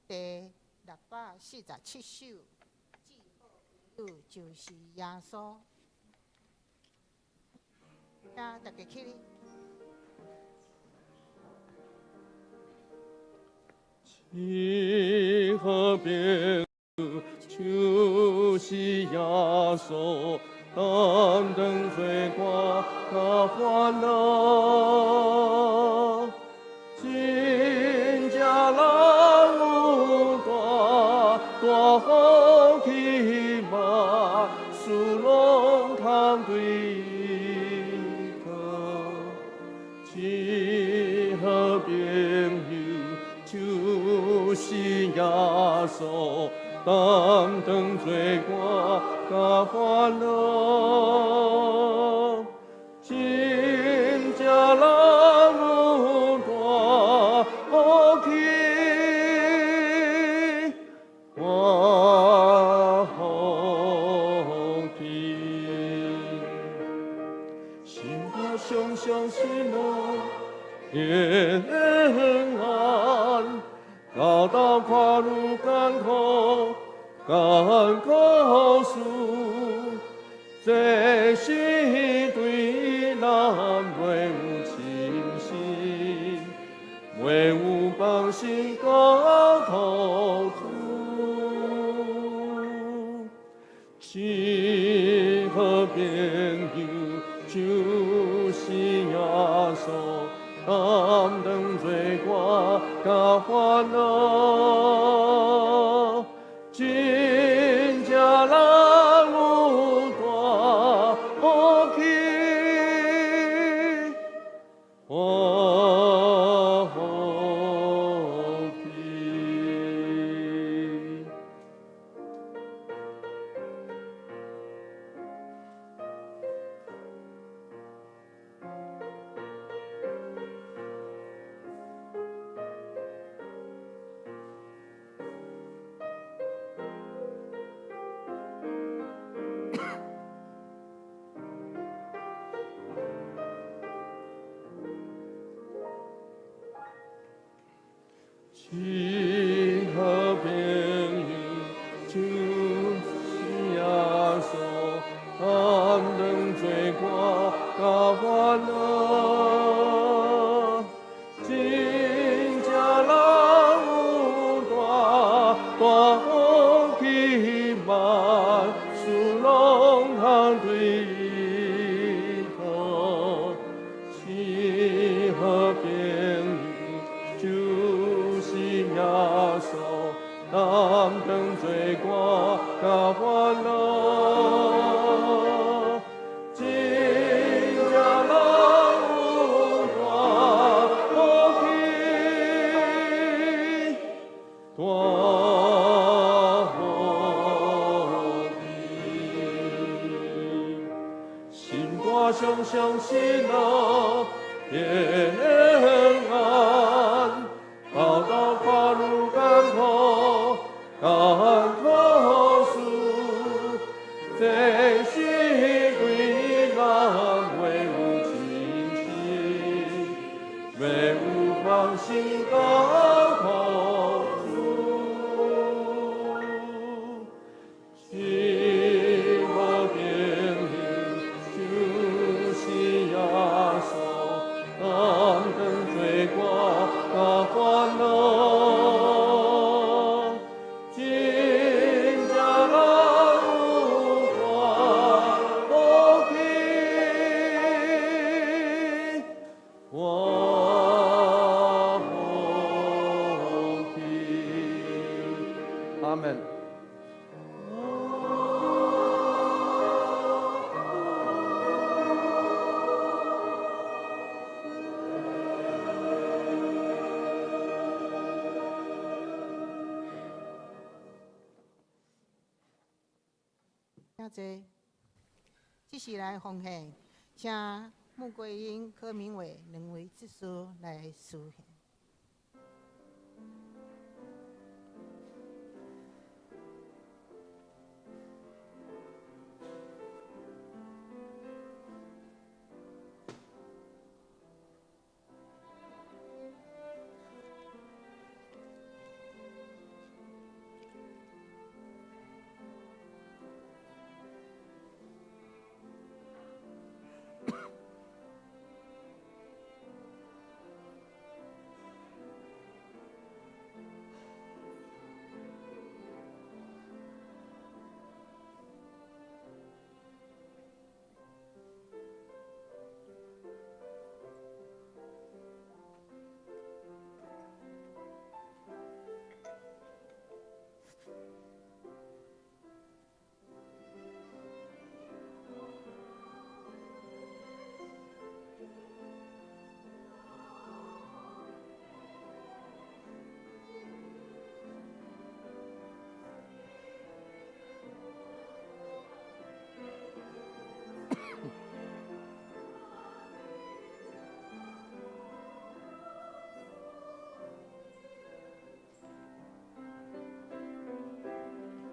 第647首，至好朋友就是耶穌。請大家起立。至好朋友就是耶穌，擔當罪過佮煩惱，真正人有大大福氣，萬事攏通對伊靠。至好朋友就是耶穌，擔當罪過佮煩惱，真正人有大福氣，大福氣。心肝常常喜樂平安，到到看愈艱苦，艱苦事，這是對咱袂有信心，袂有放心交託主。至好朋友就是耶穌，擔當罪過佮煩惱，真正人有大福氣，大福氣。至好朋友就是耶穌，擔當罪過佮煩惱，真正人有大大福氣，萬事攏通對伊靠。至好朋友就是耶穌，擔當罪過佮煩惱，真正人我常常喜樂平安，到到看愈艱苦，艱苦事，這是對咱袂有信心，袂有放心交託主。是無朋友就是耶穌，擔當罪過佮煩惱，真正人有看無起，看無起。阿門。請坐。這時來奉獻，請穆桂英、柯明偉兩位執事來司獻。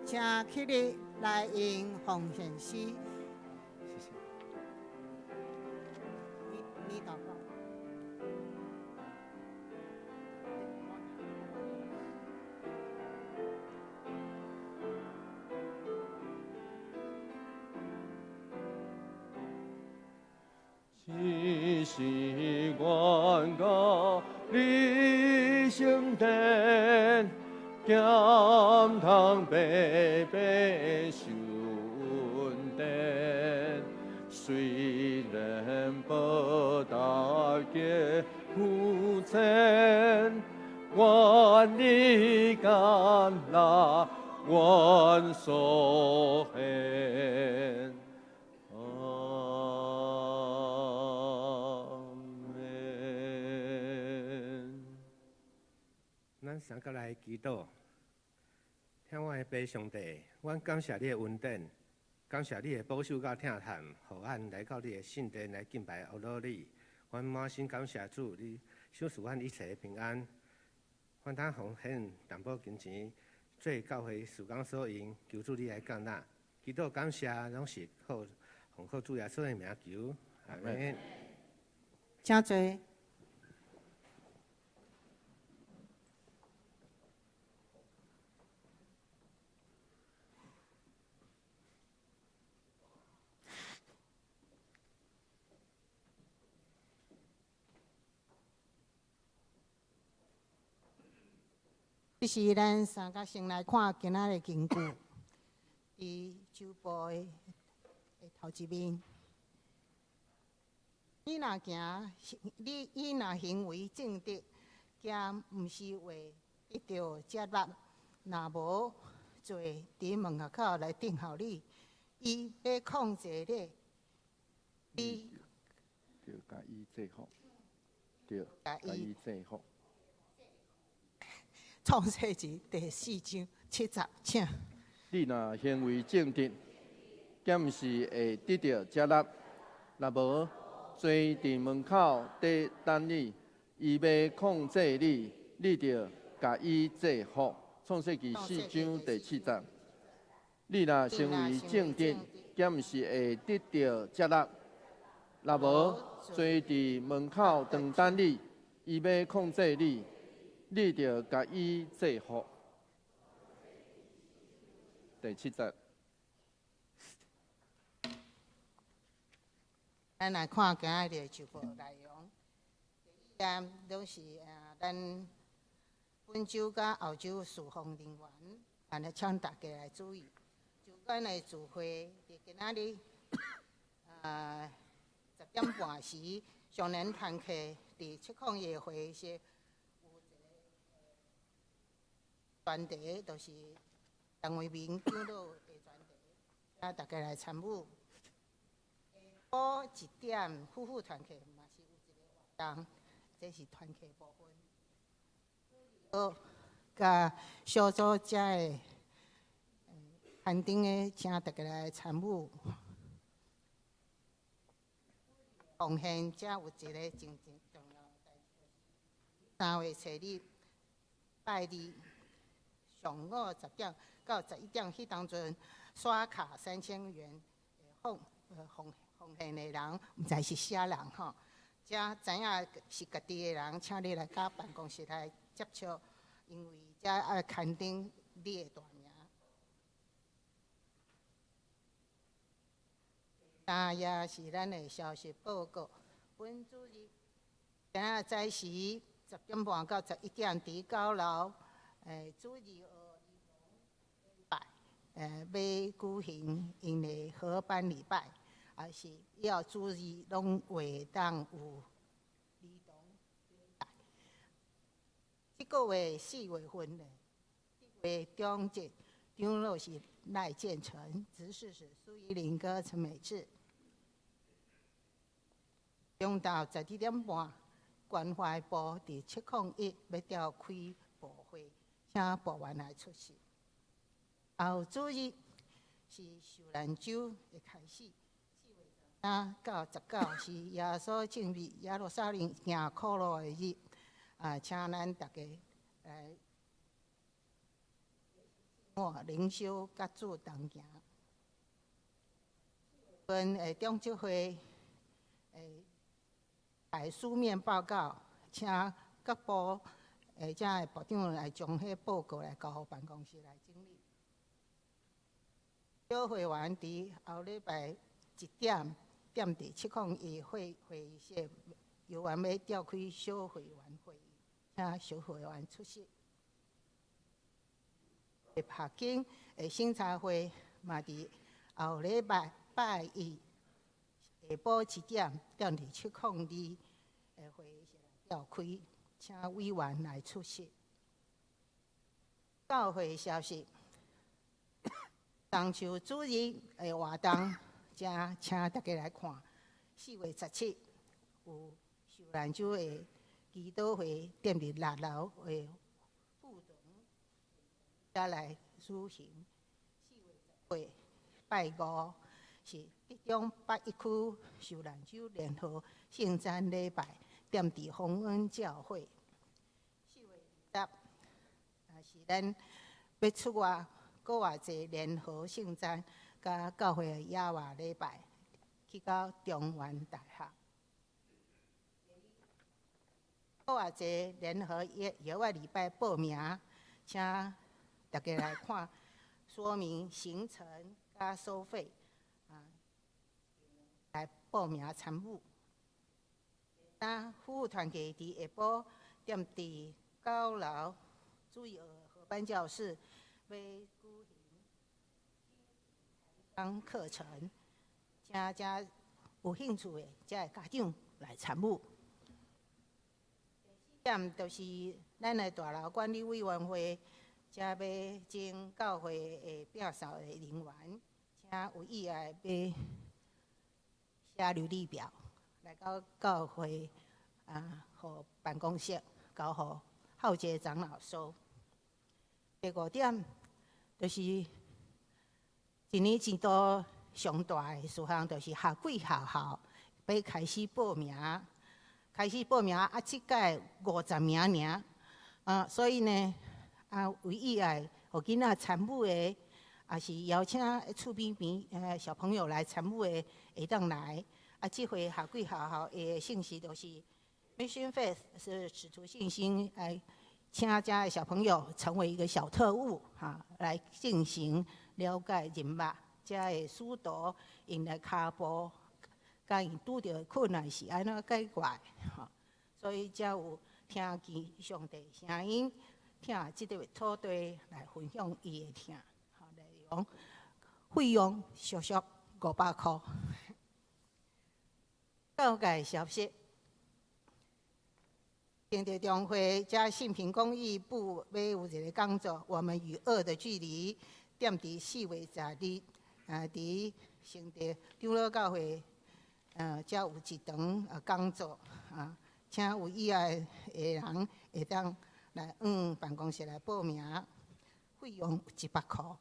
請起立來用奉獻詩。謝謝。你禱告。只是願甲你相見，兼通白白受恩典。雖然報答極膚淺，願你甘納阮所獻。阿門。咱三個來祈禱，疼我的父上帝，阮感謝你的恩典，感謝你的保守佮疼惜，予阮來到你的聖殿來敬拜阿羅你。阮滿心感謝主，你賞賜阮一切的平安。阮通奉獻淡薄金錢，做教會事工所用，求主你來接納。祈禱感謝，攏是靠奉靠主耶穌的名求，阿門。請坐。這是咱三個先來看今仔日的經句，佇周報的頭一面。你若行，你若行為正直，兼毋是為得著接納，若無罪佇門口來等候你，伊欲控制你，你著共伊制服，著共伊制服。創世記第四章七節，請。你若行為正直，敢毋是會得著接納？若無，罪佇門口佇等你，伊欲控制你，你著共伊制伏。創世記四章第七節。你若成為正直，敢毋是會得著接納？若無，罪佇門口當等你，伊欲控制你，你著共伊制伏。第七節。咱來看今仔日的周報內容。第一頁攏是咱本週佮後週事奉人員，按呢請大家來注意。就阮的聚會，佇今仔日10點半時，少年團契佇701會議室有一個專題，就是陳為民長老的專題，請大家來參與。下晡1點，夫婦團契嘛是有一個活動，這是團契部分。好，佮小組遮的限定的，請大家來參與。奉獻遮有一個真真重要的代誌，3月初日拜二上午10點到11點，彼當陣刷卡3000元奉獻的人，毋知是啥人吼。遮知影是家己的人，請你來佮辦公室來接觸，因為遮愛勘定你的大名。三頁是咱的消息報告。本主日今仔早時10點半到11點，佇九樓，主日學拜，欲舉行𪜶的合班禮拜，也是以後主日攏會當有兒童禮拜。這個月4月份呢，月中節長老是賴建成，執事是蘇怡玲跟陳美智。中晝12點半，關懷部佇701欲召開部會，請部員來出席。後主日是受難週的開始，4月13到19是耶穌進入耶路撒冷行苦路的日，請咱大家來我靈修佮主同行。阮的中執會來書面報告，請各部遮的部長來將彼報告來交予辦公室來整理。小會員佇後禮拜1點踮佇701會議室，由員欲召開小會員會議，請小會員出席。學經的審查會嘛佇後禮拜拜一下晡1點踮佇702的會議室來召開，請委員來出席。教會消息，樟樹主日的活動，請請大家來看。4月17有受難週的祈禱會，踮佇六樓的副堂遮來舉行。4月18拜五是竹中北一區受難週聯合聖餐禮拜，踮佇豐恩教會。4月20是咱欲出外閣偌濟聯合聖餐，佮教會的野外禮拜，去到中原大學。閣偌濟聯合野外禮拜報名，請大家來看說明行程佮收費，來報名參與。夫婦團契佇下晡踮佇九樓主日學合班教室，欲舉行課程，請遮有興趣的遮的家長來參與。第四點就是咱的大樓管理委員會，遮欲徵教會的摒掃的人員，請有意愛欲寫履歷表來到教會予辦公室交予浩傑長老收。第五點就是一年一度上大的事項，就是夏季學校欲開始報名，開始報名啊！這屆50名爾，啊，所以呢，啊，有意愛予囡仔參與的，也是邀請厝邊邊小朋友來參與的，會當來。啊，這回夏季學校的信息就是 Mission Faith 是使徒信心，來請遮的小朋友成為一個小特務，哈，來進行了解認捌遮的使徒𪜶的跤步，佮𪜶拄著困難是按怎解決，吼。所以才有聽見上帝聲音，疼這個土地來分享伊的疼，吼，內容費用俗俗500箍。告解消息，聖德中會加信平公益部欲有一個講座，我們與惡的距離，踮佇4月12，佇聖德長老教會，才有一場講座，啊，請有意愛的人會當來辦公室來報名，費用100箍。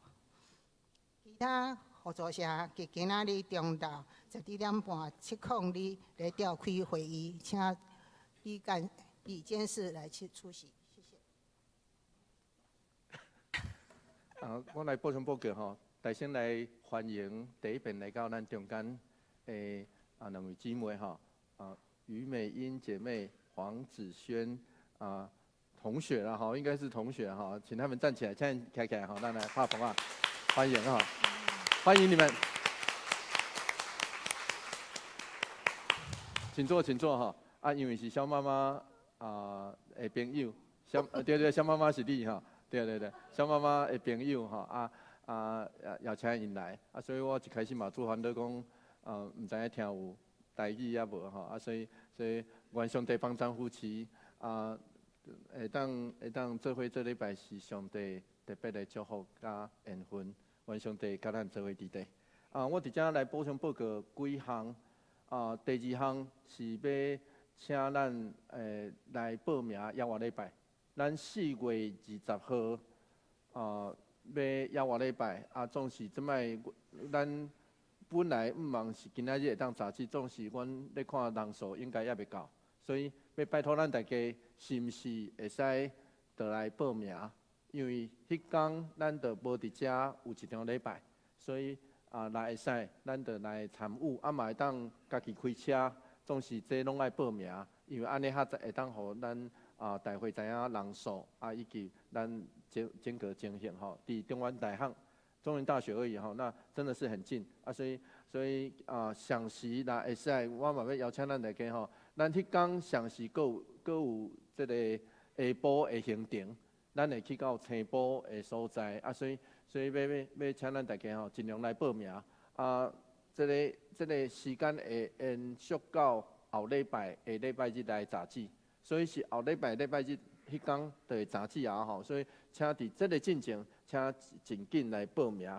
其他合作社佇今仔日中晝12點半702來召開會議，請李監事來去出席，謝謝。啊，我來補充報告吼，大先來歡迎第一遍來到咱中間的兩位姊妹吼，余美英姐妹、黃子萱同學啦吼，應該是同學哈，請他們站起來，現在開開哈，咱來拍捧啊，歡迎哈，歡迎你們，請坐，請坐哈。啊，因為是蕭媽媽的朋友，對對，蕭媽媽是你哈，對對對，蕭媽媽的朋友吼，邀請𪜶來，啊，所以我一開始嘛做煩惱講，毋知影聽有台語抑無吼，啊，所以願上帝幫贊扶持，會當做伙做禮拜是上帝特別的祝福佮緣分，願上帝佮咱做伙佇底。啊，我佇遮來補充報告幾項，啊，第二項是欲請咱來報名猶活禮拜，咱4月20號欲猶活禮拜，啊，總是這擺咱本來向望是今仔日會當截止，總是阮咧看人數應該猶未夠，所以欲拜託咱大家是毋是會使就來報名？因為彼工咱就無佇遮有一場禮拜，所以若會使，咱就來參與，啊嘛會當家己開車。總是這攏愛報名，因為按呢較會當予咱大會知影人數啊，以及咱整整個情形吼。佇中原大學、中原大學而已吼，那真的是很近啊，所以詳時若會使，我嘛欲邀請咱大家吼，咱彼工詳時閣有這個下晡的行程，咱會去到青埔的所在啊，所以欲請咱大家吼，盡量來報名啊。這個時間會延續到後禮拜下禮拜日來截止，所以是後禮拜禮拜日彼工就會截止啊吼，所以請佇這個進前，請盡緊來報名。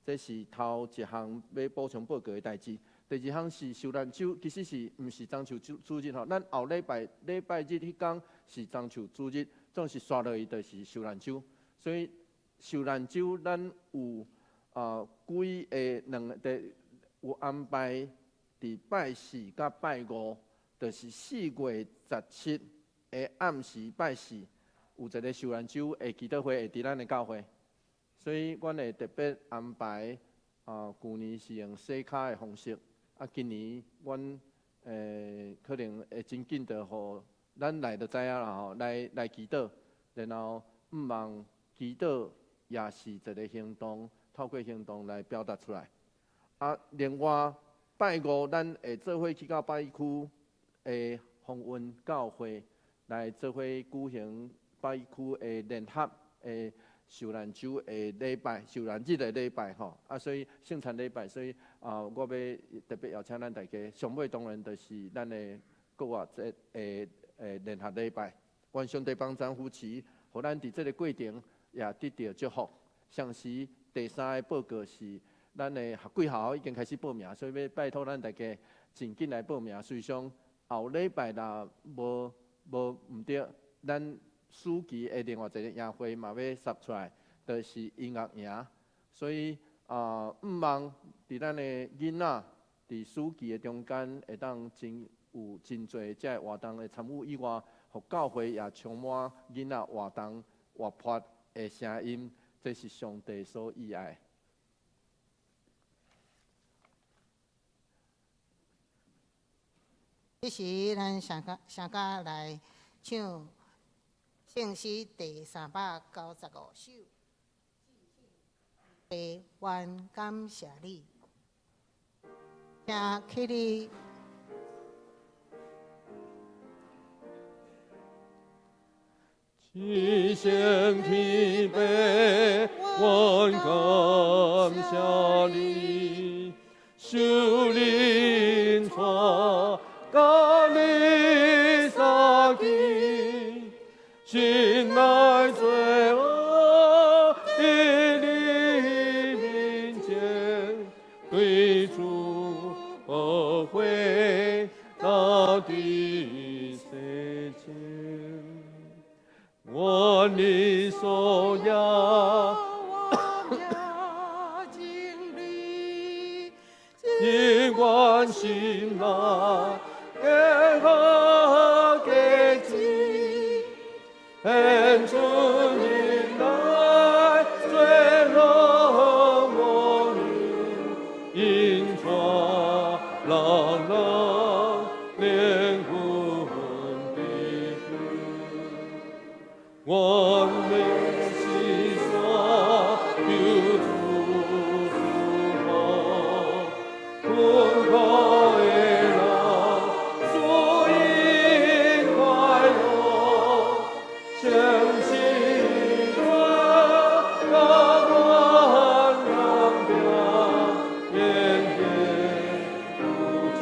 這是頭一項欲補充報告的代誌。第二項是受難週，其實是毋是棕樹主日吼？咱後禮拜禮拜日彼工是棕樹主日，總是紲落去就是受難週。所以受難週咱有幾个兩個有安排佇拜四佮拜五，就是4月17的暗時拜四，有一個受難週的祈禱會會佇咱的教會，所以阮會特別安排。舊年是用洗跤的方式，啊，今年阮可能會真緊就予咱來就知影啦吼，來祈禱，然後向望祈禱也是一個行動，透過行動來表達出來。啊，另外拜五咱會做伙去到八一區的鴻運教會來做伙舉行八一區的聯合的受難週的禮拜、受難日的禮拜吼。啊，所以聖餐禮拜，所以我欲特別邀請咱大家，上尾當然就是咱的國外節的聯合禮拜。願上帝幫贊扶持，予咱佇這個過程也得著祝福。同時第三个報告是，咱的學貴校已經開始報名，所以欲拜託咱大家盡緊來報名。隨上後禮拜若無毋對，咱暑期的另外一個營會嘛欲殺出來，就是音樂營。所以向望佇咱的囡仔佇暑期的中間，會當真有真濟這个活動的參與以外，予教會也充滿囡仔活動活潑的聲音，這是上帝所喜愛。這時，咱上加上加來唱聖詩第395首，父願感謝你，請起立。至聖天父，阮感謝你，受靈帶甲你相見，心內罪惡佇你面前，對主寶血到底洗淨。願你所愛，永遠心內堅固根基，獻出忍耐，罪惡無明，引帶人人靈魂的歸。願你施捨救主祝福，困苦的人賜因快樂，相信主甲阮同行，遠遠不盡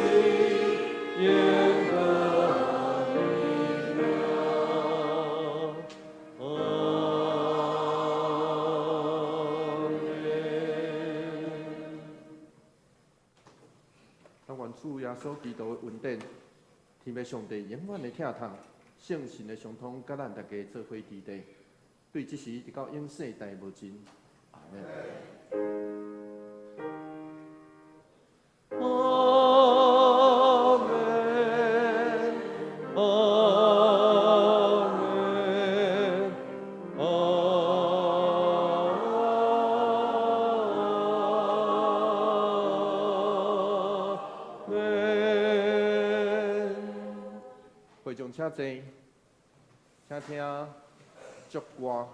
永得榮耀。阿們。咱願主耶穌基督的恩典，天父上帝永遠的疼痛，聖神的相通，佮咱大家做伙佇地，對這時直到永世代無盡。阿們。阿們，阿們，阿們。會眾請坐，請聽祝歌。